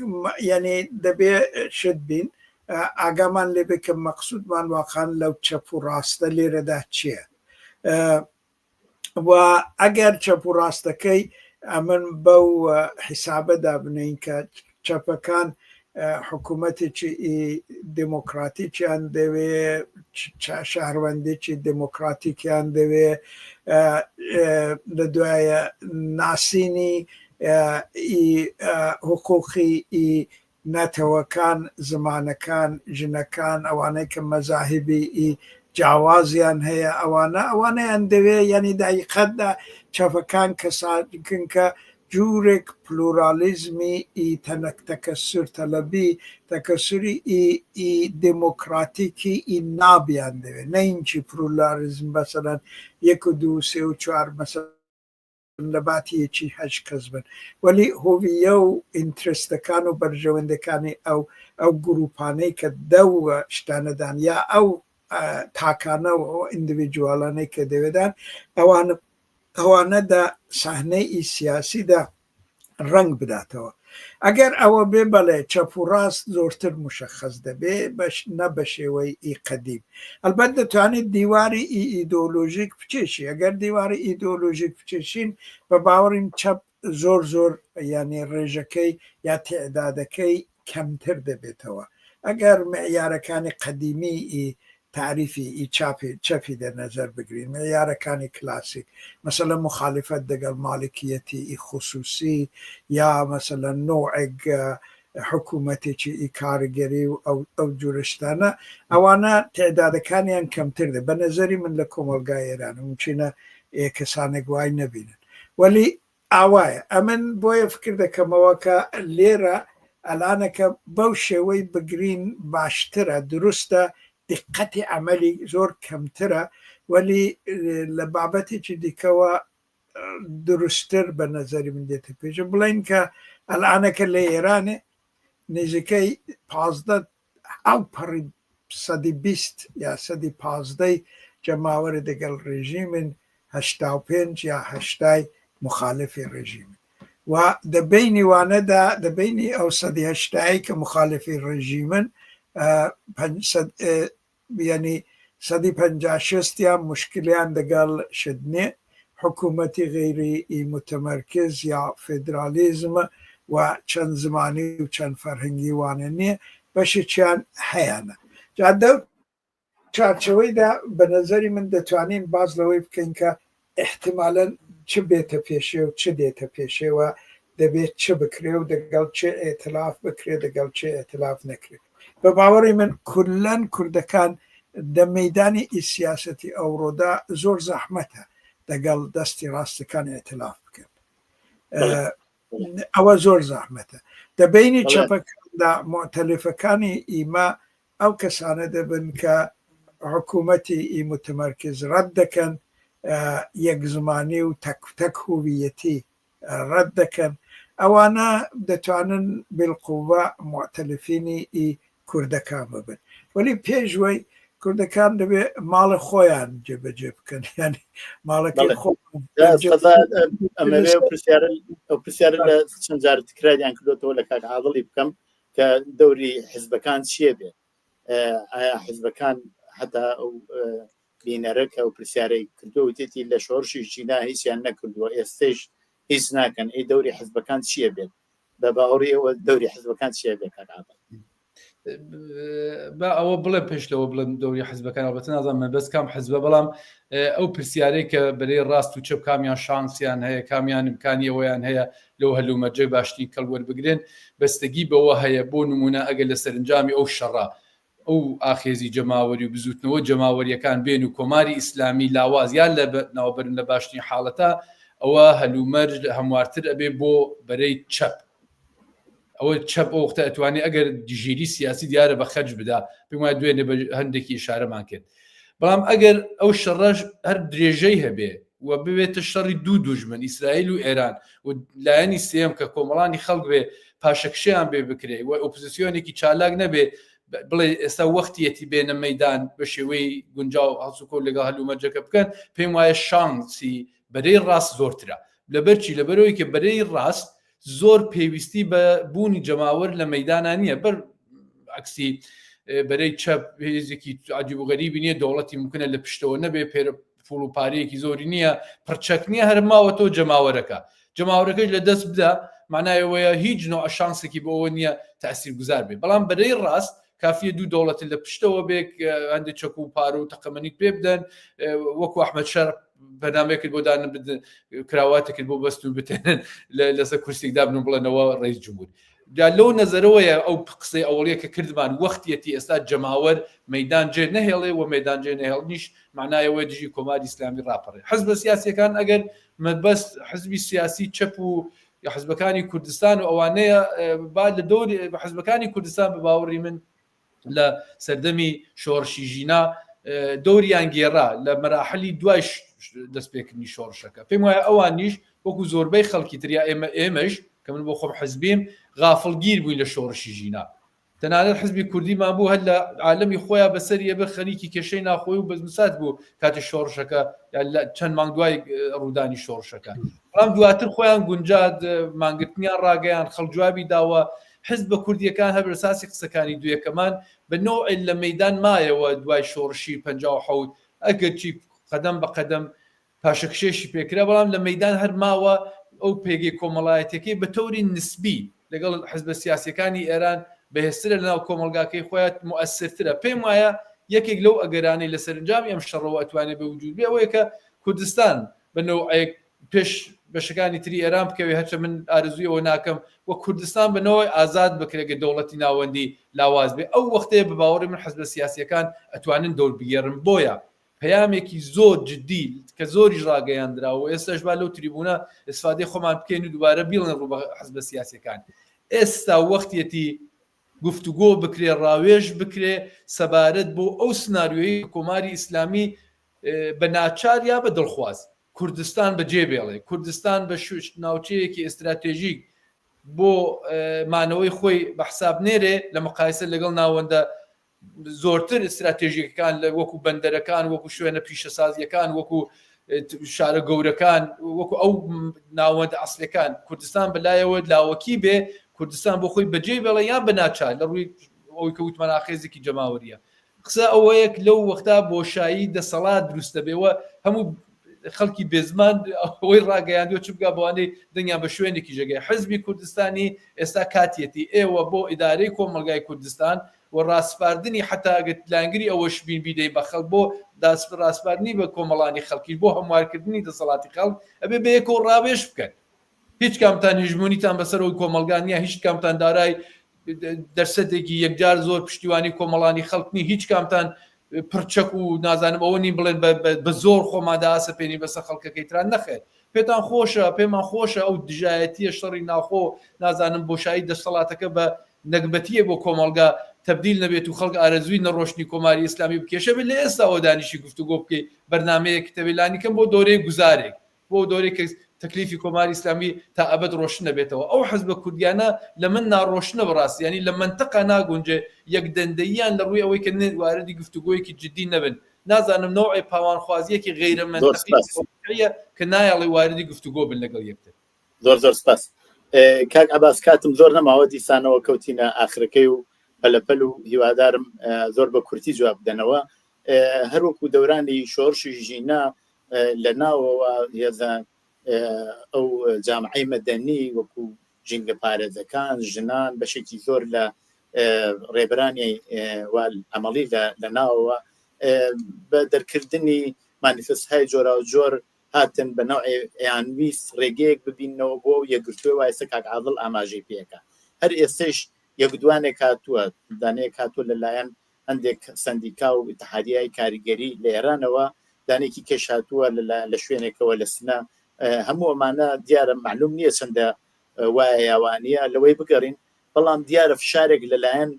یانی دەبێ شت بین ئاگامان لێ بێ کە مەقسوودمان واقعا لەو چەپ و ڕاستە لێرەدا چییە؟ و ئەگەر چەپ و ڕاستەکەی ئەمن بەو حیسابە دابنێین کە چەپەکان حکوومەتێکی دێمۆکراتیکیان دەوێ شەهروەندێکی دێمۆکراتیکیان دەوێ لە دوایە ناسینی حقوقی نەتەوەکان، زمانەکان، ژنەکان، ئەوانەی کە مەزاهیبی ئی جیاوازیان هەیە ئەوانە ئەوانەیان دەوێ یانی دە حەقیقەتدا چەپەکان کەسانکن کە جوورێک پلورالیزمی ئی تەنەک تەکەسور تەلەبی تەکەسوری ئی ئی دێمۆکڕاتیکی ئی نابیان دەوێ نە اینچی پرولاریزم مەسەلەن یەک و دوو و سێ و چوار مەسەلەن لە باتی یەکی هەشت کەس بن وەلی هۆویە و ئینترستەکان و بەرژەوەندەکانی ئەو ئەو گروپانەی کە دەو شتانەدان یا ئەو تاکانە و ئەو ئیندیڤیجوالانەی کە دەوێدان ئەوان ئەوانە دە سەحنەی ئی سیاسیدا ڕەنگ بداتەوە ئەگەر ئەوە بێ بەڵێ چەپ و ڕاست زۆرتر مشەخەس دەبێ بەش نە بە شێوەی ئی قەدیم ئەلبەت دەتوانیت دیواری ئی ئیدۆلۆژیک بکێشی ئەگەر دیواری ئیدۆلۆژیک بکێشین بە باوەڕیم چەپ. زۆر زۆر یانی ڕێژەکەی یا تیعدادەکەی کەمتر دەبێتەوە ئەگەر معیارەکانی قەدیمی ئی تاریفی ئی چاپی چەپی دە نەزەر بگرین معیارەکانی کلاسیک مەسەلەن موخالیفەت دەگەڵ مالکیەتی ئی خوسوسی یا مەسەلەن نوعێک حکوومەتێکی ئی کارگەری و ئەو ئەو جورە شتانە ئەوانە تعدادەکانیان کەمتر دە بە نەزەری من لە کۆمەڵگای ئێران مومکینە ئێ کەسانێک وای نەبینن وەلی ئاوایە ئەمن بۆیە فکر دەکەمەوە کە لێرە ئەلانەکە بەو شێوەی بگرین باشترە دروستە دیقەتی عەمەلی زۆر کەمترە وەلی لە بابەتێکی دیکەوە دروستتر بە نەزەری من دێتە پێش بڵێین کە ئەلانەکە لە ئێرانێ نزیکەی 15 ئەو پەڕی سەدی 20 یا سەدی پازدەی جەماوەری دەگەڵ ڕێژیمن 85 یا هەشتای مخالفی ڕێژیمن و دە بەینی وانەدا دە بەینی ئەو سەدی هەشتایی کە مخالفی ڕێژیمن یانی سەدی 50 شەستیان مشکلیان دەگەڵ شت نێ حکوومەتی غەیری ئی متمرکز یا فێدرالیزم و چەند زمانی و چەند فەرهەنگی وانە نییە بەشێکیان هەیانە جا دەو چوارچێوەیدا بە نەزەری من دەتوانین باس لەوەی بکەین کە ئیحتیمالەن چ بێتە پێشێ و چ دێتە پێشێ و دەبێت چ بکرێ و دەگەڵ چێ ئیتلاف بکرێ دەگەڵ چێ ئیتلاف نەکرێ. بە باوەڕی من کوللەن کوردەکان دە مەیدانی ئی سیاسەتی ئەوڕۆدا زۆر زەحمەتە دەگەڵ دەستی ڕاستەکان ئیتلاف بکەن. ئەوە زۆر زەحمەتە. دە بەینی چەپەکاندا موئتەلفەکانی ئیمە ئەو کەسانە دەبن کە حکوومەتی ئی متمرکز ڕەت دەکەن، یەک زمانی و تەک تەک هویەتی ڕەت دەکەن، ئەوانە دەتوانن بالقوە موئتەلفینی ئی کوردەکان ببن. وەلی پێش وەی کوردەکان دەبێ ماڵە خۆیان جێبەجێ بکەن، یانی ماڵەکەی خۆیان ئەو پرسیارە لە چەند جار تکراریان کردوەوە لە کاک عادڵی بکەم کە دەوری حزبەکان چییە بێت ئایا حزبەکان هەتا ئەو بینەرە کە ئەو پرسیارەی کردو وتێتی لە شۆڕشی ژینا هیچیان نەکردووە ئێستەیش هیچ ناکەن ئەی دەوری حزبەکان چییە بێت بە باوەڕی ئێوە دەوری حزبەکان چییە بێت کاک عادڵ؟ با ئەوە بڵێ پێش لەوە بڵێم دەوری حزبەکان ئەڵبەتە نازانم مەبەست کام حزبە بەڵام ئەو پرسیارەی کە بەرەی ڕاست و چەپ کامیان شانسیان هەیە کامیان امکانی ئەوەیان هەیە لەو هەلومەرجە باشترین کەڵک وەربگرن بەستگی بەوە هەیە بۆ نمونە ئەگەر لە سەرنجامی ئەو شەڕە ئەو ئاخێزی جەماوەری و بزوتنەوە جەماوەریەکان بێن و کۆماری ئیسلامی لاواز یان لە ناوبەرن لە باشترین حاڵەتا ئەوە هەلومەرج هەموارتر ئەبێ بۆ بەرەی چەپ ئەوە چەپ ئەو وەختە ئەتوانێ ئەگەر ژیری سیاسی دیارە بە خەرج بدا پێم وایە دوێنێ بە هەندێکی ئشارەمان کرد بەڵام ئەگەر ئەو شەڕەش هەر درێژەی هەبێ و ببێتە شەڕی دوو دوژمن ئیسرائیل و ئێران و لایەنی سێم کە کۆمەڵانی خەڵک بێ پاشەکشیان بێ بکرێ و ئۆپۆزیسیۆنێکی چالاک نەبێ بڵێ ئێستا وەختیەتی بێنە مەدان بە شێوەی گونجاو هەڵسوکەوت لەگەڵ هەلومەرجەکە بکەن پێم وایە شانسی بەرەی ڕاست زۆرترە لەبەرچی لەبەرەوەی کە بەرەی ڕاست زۆر پێویستی بە بوونی جەماوەر لە مەدانا نییە بەر عکسی بەرەی چەپ هێزێکی عجیب و غەریبی نییە دەوڵەتی ممکنە لە پشتەوە نەبێ پێرە پوڵ و پارەیەکی زۆری نییە پرچەک نییە هەر ماوەتەوە جەماوەرەکە جەماوەرەکەش لە دەست بدا معنایەوەیە هیچ نوع شانسێکی بۆ ئەوە نییە تاثیر گوزار بێ بەڵام بەرەی ڕاست کافیە دوو دەوڵەت لە پشتەوە بێک هەندێک چەک و پارە و تەقەمەنیت پێ بدەن وەکو ئەحمەد شەر بەنامەیەکت بۆ دانن کراواتێکت بۆ بەست و بتێنن لەسەر کورسێک دابن و بڵێنەوە ڕئیس جمهور جا لەو نەزەرەوەیە ئەو قسەی ئەوڵیە کە کردمان وەختیەتی ئێستا جەماوەر مەدان جێ نەهێڵێ و مەدان جێ نەهێڵنیش معنایەوە دژی کۆماری ئیسلامی ڕاپەڕێ حزبە سیاسیەکان ئەگەر مەبەست حزبی سیاسی چەپ و حزبەکانی کوردستان و ئەوانەیە با لە دەوری حزبەکانی کوردستان بە باوەڕی من لە سەردەمی شۆڕشی ژینا دەوریان گێڕا لە مەراحلی دوای دەستپێکردنی شۆڕشەکە پێم وایە ئەوانیش وەکو زۆربەی خەڵکی تریا ئێمە ئێمەش کە من بۆ خۆم حزبیم غافڵگیر بووین لە شۆڕشی ژینا تەنانەت حزبی کوردیمان بوو هەر لە عالەمی خۆیان بەسەر یەبە خەریکی کێشەی ناخۆی و بەزمسات بوو کاتی شۆڕشەکە چەند مانگ دوای ڕوودانی شۆڕشەکە بەڵام دواتر خۆیان گونجاد مانگرتنیان ڕاگەیان خەڵک جوابی داوە حزبە کوردیەکان هەر بەساسی قسەکانی دویەکەمان بە نەوعێ لە مەیدان مایەوە دوای شۆڕشی 57 ئەگەرچی قەدەم بە قەدەم پاشەکشێشی پێکرا بەڵام لە مەیدان هەر ماوە. ئەو پێگەی کۆمەڵایەتیەکەی بە تەوری نسبی لەگەڵ حزبە سیاسیەکانی ئێران بەهێزترە لەناو کۆمەڵگاکەی خۆیان موئەسرترە. پێم وایە یەکێک لەو ئەگەرانەی لە سەرنجامی ئەم شەڕەوە ئەتوانێ بە وجود بێ ئەوەیە کە کوردستان بە نەوعێک پێش بەشەکانی تری ئێران بکەوێ هەرچە من ئارەزووی ئەوە ناکەم و کوردستان بە نەوەی ئازاد بکرێت گەر دەوڵەتی ناوەندی لاواز بێ ئەو وەختەیە بە باوەڕی من حزبە سیاسیەکان ئەتوانن دەور بگێڕن بۆیە پەیامێکی زۆر جدی کە زۆریش ڕاگەیاندراوە و ئێستاش با لەو تریبوونە ئیسفادەی خۆمان بکەین و دووبارە بیڵێن ڕوو بە حزبە سیاسیەکان ئێستا وەختیەتی گفتوگۆ بکرێ ڕاوێژ بکرێ سەبارەت بۆ ئەو سناریۆیەی کە کۆماری ئیسلامی بە ناچار یا بە دڵخواز کوردستان بە جێ بێڵێ کوردستان بە ناوچەیەکی ئێستراتێژیک بۆ مانەوەی خۆی بە حساب نێرێ لە مقایسە لەگەڵ ناوەندە زۆرتر ئیستراتێژیەکان لە وەکو بەندەرەکان وەکو شوێنە پیشەسازیەکان وەکو شارە گەورەکان وەکو ئەو ناوەندە ئەسلەکان کوردستان بەلایەوە لاوەکی بێ کوردستان بۆ خۆی بەجێ بێڵێ یان بە ناچار لە ڕووی ئەوەی کە وتمان ئاخێزێکی جەماوەریە قسە ئەوەیەک لەو وەختا بۆشایی دەسەڵات دروست دەبێ و هەموو خەڵکی بێزمان ئەوەی ڕاگەیاندوە چ بگا بەوانەی دەنگیان بە شوێنێکی جێگای حزبی کوردستانی ئێستا کاتیەتی ئێوە بۆ ئیدارەی کۆمەڵگای کوردستان و ڕاسپاردنی حەتا ئەگەر لایەنگری ئەوەش بین بیدەین بە خەڵک بۆ ڕاسپاردنی بە کۆمەڵانی خەڵکیش بۆ هەموارکردنی دەسەڵاتی خەڵک ئەبێ بەیەکەوە ڕاوێژ بکەن هیچ کامتان هژمونیتان بەسەر ئەو کۆمەڵگا نییە هیچ کامتان دارای دەرسەتێکی یەکجار زۆر پشتیوانی کۆمەڵانی خەڵک نی هیچ کامتان پرچەک و نازانم ئەوە نین بڵێن بە زۆر خۆماندا ئاسەپێنی بەسەر خەڵکەکەی تران نەخێر پێتان خۆشە پێمان خۆشە ئەو دژایەتیە شەڕی ناوخۆ نازانم بۆشایی دەسەڵاتەکە بە نەگبەتیە بۆ کۆمەڵگا تەبدیل نەبێت و خەڵک ئارەزووی نەڕۆشتنی کۆماری ئیسلامی بکێشە بێت لە ئێستاوە دانیشی گفتوگۆ بکەی بەرنامەیەک تەبێ لانیکەم بۆ دەورەی گوزارێک بۆ دەورەی کە تەکلیفی کۆماری ئیسلامی تا ئەبەد ڕۆشن نەبێتەوە ئەو حزبە کوردیانە لە من ناڕۆشنە بەڕاستی یانی لە مەنتقا ناگونجێ یەکدەندەییان لە ڕووی ئەوەی کە واردی گفتوگۆیەکی جدی نەبن نازانم نەوعێ پاوانخوازیەکی غەیرە زۆر مەنتقی سپاس. واقعیە کە نایەڵێ واردی گفتوگۆ بن لەگەڵ یەکتر. زۆر زۆر سپاس کاک عەباس کاتم زۆر نەماوە دیسانەوە کەوتینە ئاخرەکەی و پەلەپەل و هیوادارم زۆر بە کورتی جواب بدەنەوە هەروەکو دەورانی شۆڕشی ژینا لە ناوەوە هێزە ئەو جامعەی مەدەنی وەکو ژینگە پارێزەکان ژنان بەشێکی زۆر لە ڕێبەرانی ئەمەڵی لە ناوەوە بە دەرکردنی مانیفست های جۆراوجۆر هاتن بە نەوعێ ئەیان ویست ڕێگەیەک ببیننەوە بۆ ئەو یەکگرتووە وا ئێستا کاک عادڵ ئاماژەی پێکا هەر ئێستەیش یەک دوانێک هاتووە دانەیەک هاتووە لەلایەن هەندێک سەندیکا و ئیتحادیای کاریگەری لە ئێرانەوە دانێکی کەش هاتووە لە شوێنێکەوە لە سنە هەموو ئەمانە دیارە معلوم نییە چەندە وایە یاوانە لەوەی بگەڕین بەڵام دیارە فشارێک لەلایەن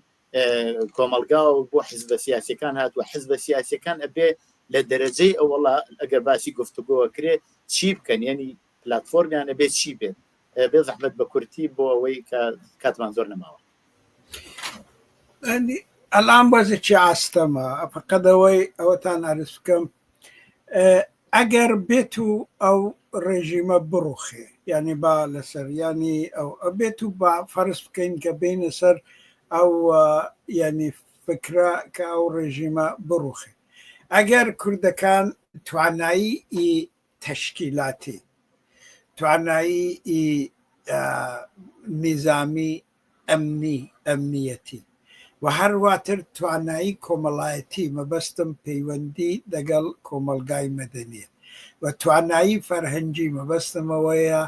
کۆمەڵگا و بۆ حزبە سیاسەکان هاتووە حزبە سیاسەکان ئەبێ لە دەرەجەی ئەوەڵا ئەگەر باسی گفتوگۆ کرێ چی بکەن یعنی پلتفۆرمیان ئەبێ چی بێت بێ زەحمەت بە کورتی بۆ ئەوەی کە کاتمان زۆر نەماوە. ئەلان وەزێکی ئاستەمە فقط ئەوەی ئەوەتان عەرز بکەم ئەگەر بێت و ئەو ڕێژیمە بڕوخێ یعنی با لەسەر ینی ئەو بێت و با فەرز بکەین کە بینە سەر ئەو یعنی فکرە کە ئەو ڕێژیمە بڕوخێ ئەگەر کوردەکان توانایی ئی تەشکیلاتی توانایی ئی نیزامی ئەمنی، ئەمنیەتی، و هەروەتر توانایی کۆمەڵایەتی، مەبەستم پەیوەندی دەگەڵ کۆمەڵگای مەدەنیە، و توانایی فەرهەنگی، مەبەستم ئەوەیە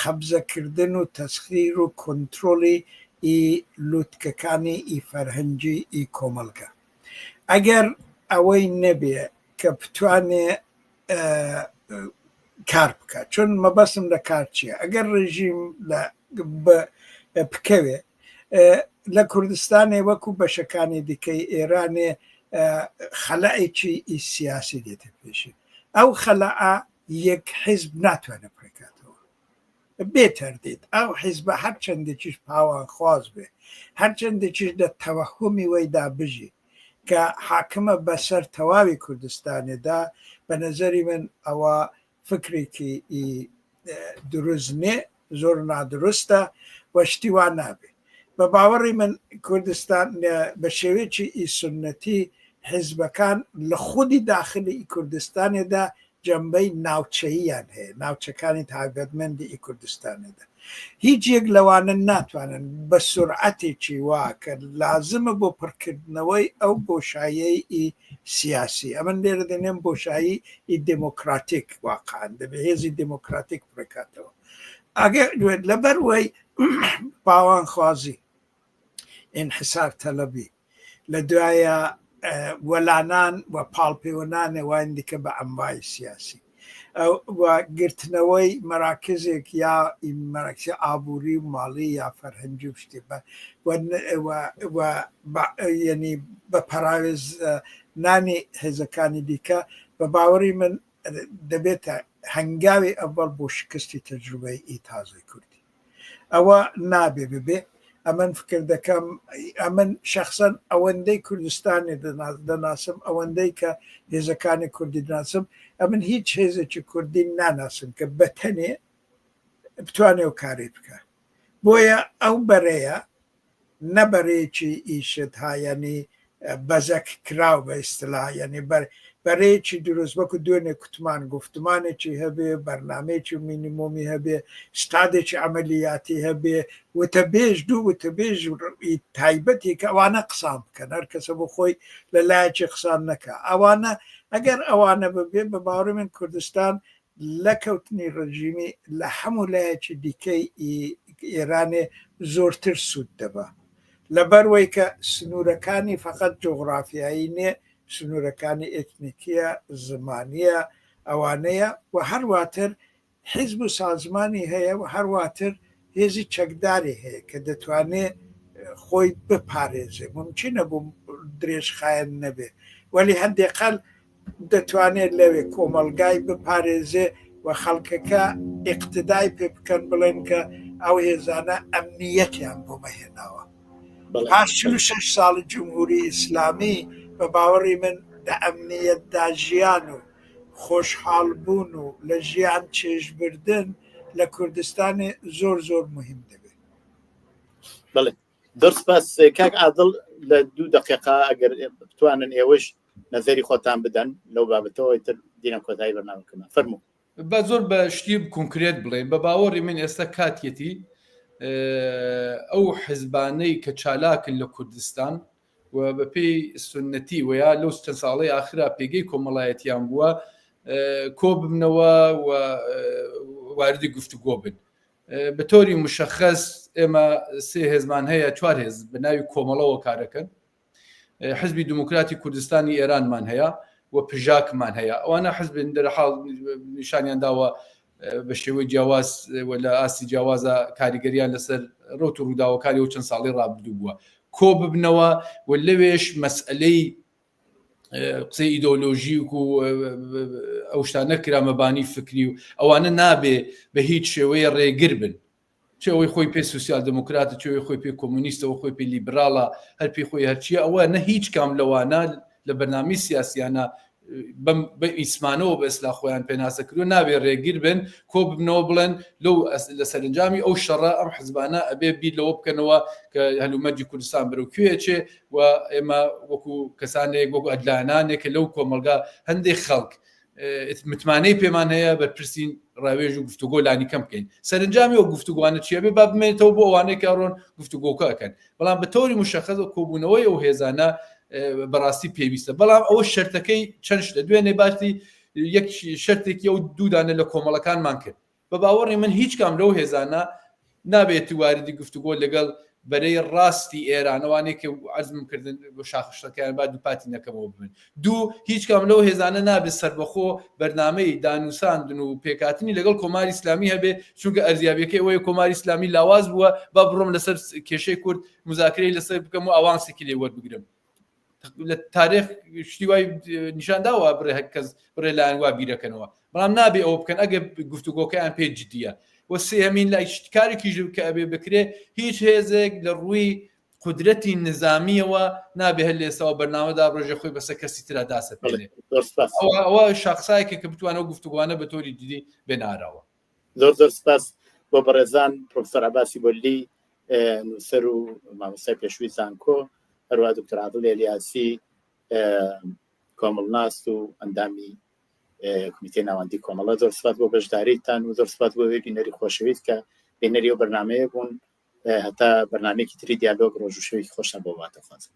قەبزەکردن و تەسخیر و کۆنترۆڵی ئی لوتکەکانی ئی فەرهەنگی ئی کۆمەڵگا. ئەگەر ئەوەی نەبێ کە بتوانێ کار بکات چون مەبەستم لە کار چییە ئەگەر ڕژیم لە بکەوێ لە کوردستانێ وەکو بەشەکانی دیکەی ئێرانێ خەلەعێکی سیاسی دێتە پێشێ ئەو خەلەعە یەک حیزب ناتوانێت پڕکاتەوە بێ تەردید ئەو حیزبە هەرچەندێکیش پاوانخواز بێ، هەرچەندێکیش لە تەوەهومی وەیدا بژی کە حاکمە بە سەر تەواوی کوردستانێدا، بە نەزەری من ئەوە فکرێکی دروست نێ، زۆر نادروستە و شتی وا نابێ. بە باوەڕی من کوردستان بە شێوەیەکی ئی سوننەتی حیزبەکان لە خودی داخلی کوردستانێدا جەنبەی ناوچەییان هەیە، ناوچەکانی تایبەتمەندی ئی کوردستانێدا. هیچ یەک لەوانە ناتوانن بە سورعەتێکی وا کە لازمە بۆ پڕکردنەوەی ئەو بۆشاییەی ئی سیاسی، ئەمن لێرە دەنێم بۆشایی ئی دێمۆکراتیک، واقعەن دەبێ هێزی دێمۆکراتیک پڕکاتەوە. ئەگەر لەبەر وەی پاوانخوازی، ئینحسار تەلەبی، لە دوایە وەلانان و پاڵپێوەنانێ واین دیکە بە ئەنوای سیاسی و گرتنەوەی مەراکزێک یا مەراکزی ئابووری و ماڵی یا فەرهەنگی و شتێ بە و یەنی بە پەراوێز نانی هێزەکانی دیکە بە باوەڕی من دەبێتە هەنگاوی ئەوەڵ بۆ شکستی تەجروبەی ئی تازەی کوردی. ئەوە نابێ ببێ ئەمن فکر دەکەم ئەمن شەخسەن ئەوەندەی کوردستانی دەناسم ئەوەندەی کە هێزەکانی کوردی دەناسم ئەمن هیچ هێزێکی کوردی ناناسم کە بەتەنێ بتوانێ و کاری بکە بۆیە ئەو بەرەیە نە بەرەیەکی ئیشت ها یانی بەزەک کراو بە ئیستلا یانی بەر بەرەیەکی دروست وەکو دوێنێ کوتمان گوفتمانێکی هەبێ بەرنامەیەکی مینیمۆمی هەبێ ستادێکی عەمەلیاتی هەبێ وتەبێژ دوو وتەبێژ تایبەتی کە ئەوانە قسان بکەن هەر کەسە بۆ خۆی لە لایەکی قسان نەکا ئەوانە ئەگەر ئەوانە ببێ بە باوەڕی من کوردستان لە کەوتنی ڕژیمی لە هەموو لایەکی دیکەی ئێرانێ زۆرتر سوود دەبا. لەبەر وەی کە سنوورەکانی فەقەت جوغڕافیایی نێ، سنوورەکانی ئێتنیکییە، زمانییە، ئەوانەیە و هەرواتر حیزب و سازمانی هەیە و هەرواتر هێزی چەکداری هەیە کە دەتوانێ خۆی بپارێزێ. مومکینە بۆ درێژخایەن نەبێ وەلی هەندێ قەل دەتوانێت لەوێ کۆمەڵگای بپارێزێ و خەڵکەکە ئیقتدای پێ بکەن بڵێن کە ئەو هێزانە ئەمنیەتیان بۆ مە هێناوە. پاش 46 ساڵی جمهوری ئیسلامی بە باوەڕی من دە ئەمنیەتدا ژیان و خۆشحاڵ بوون و لە ژیان چێژ بردن لە کوردستانێ زۆر زۆر موهیم دەبێ. بەڵێ زۆر سپاس کاک عادڵ لە دوو دقیقا ئەگەر بتوانن ئێوەش نەزەری خۆتان بدەن لەو بابەتەوە تر دینە کۆتایی بەرنامەکەمان فەرموو. با زۆر بە شتی concrete بڵێین بە باوەڕی من ئێستا کاتیەتی ئەو حزبانەی کە چالاکن لە کوردستان و بەپێی سنەتی و یا لەو چەند ساڵەی ئاخرا پێگەی کۆمەڵایەتیان بووە کۆ ببنەوە و واردی گفتوگۆ بن بە تۆری مشخص ئێمە سێ هێزمان هەیە چوار هێز بە ناوی کۆمەڵەوە کارەکەن حزبی دموکراتی کوردستانی ئێرانمان هەیە و پژاکمان هەیە ئەوانە حزبن دەرحاڵ نیشانیان داوە بە شێوەی جیاواز و لە ئاستی جیاوازە کاریگەریان لەسەر ڕوت و ڕووداوەکانی و چەند ساڵی ڕابردوو بووە کۆ ببنەوە و لەوێش مەسئلەی قسەی ئیدۆلۆژیک و ئەو شتانە کرا مەبانی فکری و ئەوانە نابێ بە هیچ شێوەیە ڕێگر بن چ ئەوەی خۆی پێ سوسیال دموکراتە چ ئەوەی خۆی پێ کۆمۆنیستە ئەوە خۆی پێ لیبراڵە هەر پێی خۆی هەرچیە ئەوە نە هیچ کام لەوانە لە بەرنامەی سیاسیانە بەم بە ئیسمانەوە بە ئیسلا خۆیان پێناسە کردووە نابێ ڕێگر بن کۆ ببنەوە بڵێن لەو لە سەرنجامی ئەو شەڕە ئەم حزبانە ئەبێ بیر لەوە بکەنەوە کە هەلومەرجی کوردستان بەرەو کوێ چێ و ئێمە وەکو کەسانێک وەکو ئەدلانانێک کە لەو کۆمەڵگا هەندێک خەڵک متمانەی پێمان هەیە بەرپرسین ڕاوێژ و گفتوگۆ لانی کەم بکەین سەرنجامی ئەو گفتوگوانە چیە بێ با بمێنێتەوە بۆ ئەوانەی کە ڕۆن گفتوگۆکە ئەکەن بەڵام بە تۆری مشەخەز و کۆبوونەوەی ئەو هێزانە بەڕاستی پێویستە بەڵام ئەوە شەرتەکەی چەند شتە دوێنێ باسی یەک شەرتێکی ئەو دوودانە لە کۆمەڵەکانمان کرد بە باوەڕی من هیچ کام لەو هێزانە نابێت واردی گفتوگۆ لەگەڵ بەرەی ڕاستی ئێران ئەوانەی کە عەزمم کردن بۆ شاخشتەکەیان با دووپاتی نەکەمەوە ببن دوو هیچ کام لەو هێزانە نابێت سەربەخۆ بەرنامەی دانوساندن و پێکهاتنی لەگەڵ کۆماری ئیسلامی هەبێ چونکە ئەرزیابیەکەی ئەوەیە کۆماری ئیسلامی لاواز بووە با بڕۆم لەسەر کێشەی کورد مزاکرەی لەسەر بکەم و ئاوانسێکی لێ وەربگرم لە تاریخ شتی وای نیشان داوە بڕێ هەر کەس بڕێ لایەن وا بیرەکەنەوە بەڵام نابێ ئەوە بکەن ئەگەر گفتوگۆکەیان پێ جدیە و سێهەمین لای کارێکیش کە ئەبێ بکرێ هیچ هێزێک لە ڕووی قودرەتی نزامیەوە نابێ هەر لێسەوە بەرنامە دابڕێژێ خۆی بەسەر کەسی ترا داسەپێنێ ئەوە شاخسایەکە کە بتوانەوە گفتوگوانە بە تۆری جدی بێناراوە زۆر زۆر سپاس بۆ بەڕێزان پرۆفسەر عباسی بۆلی نووسەر و مامۆستای پێشووی زانکۆ هەروە دکتۆر عادل ئەلیاسی کۆمەڵناس و ئەندامی. کمیتەی ناوەندی کۆمەڵە. زۆر سپاس بۆ بەشداریتان و زۆر سپاس بۆ بینەری خۆشەویست کە بینەری ئەو بەرنمەیە بوون. هەتا بەرنمەیەکی تری دیالۆگ، ڕۆژ و شەوێکی خۆشتان بۆ باتەخوازم.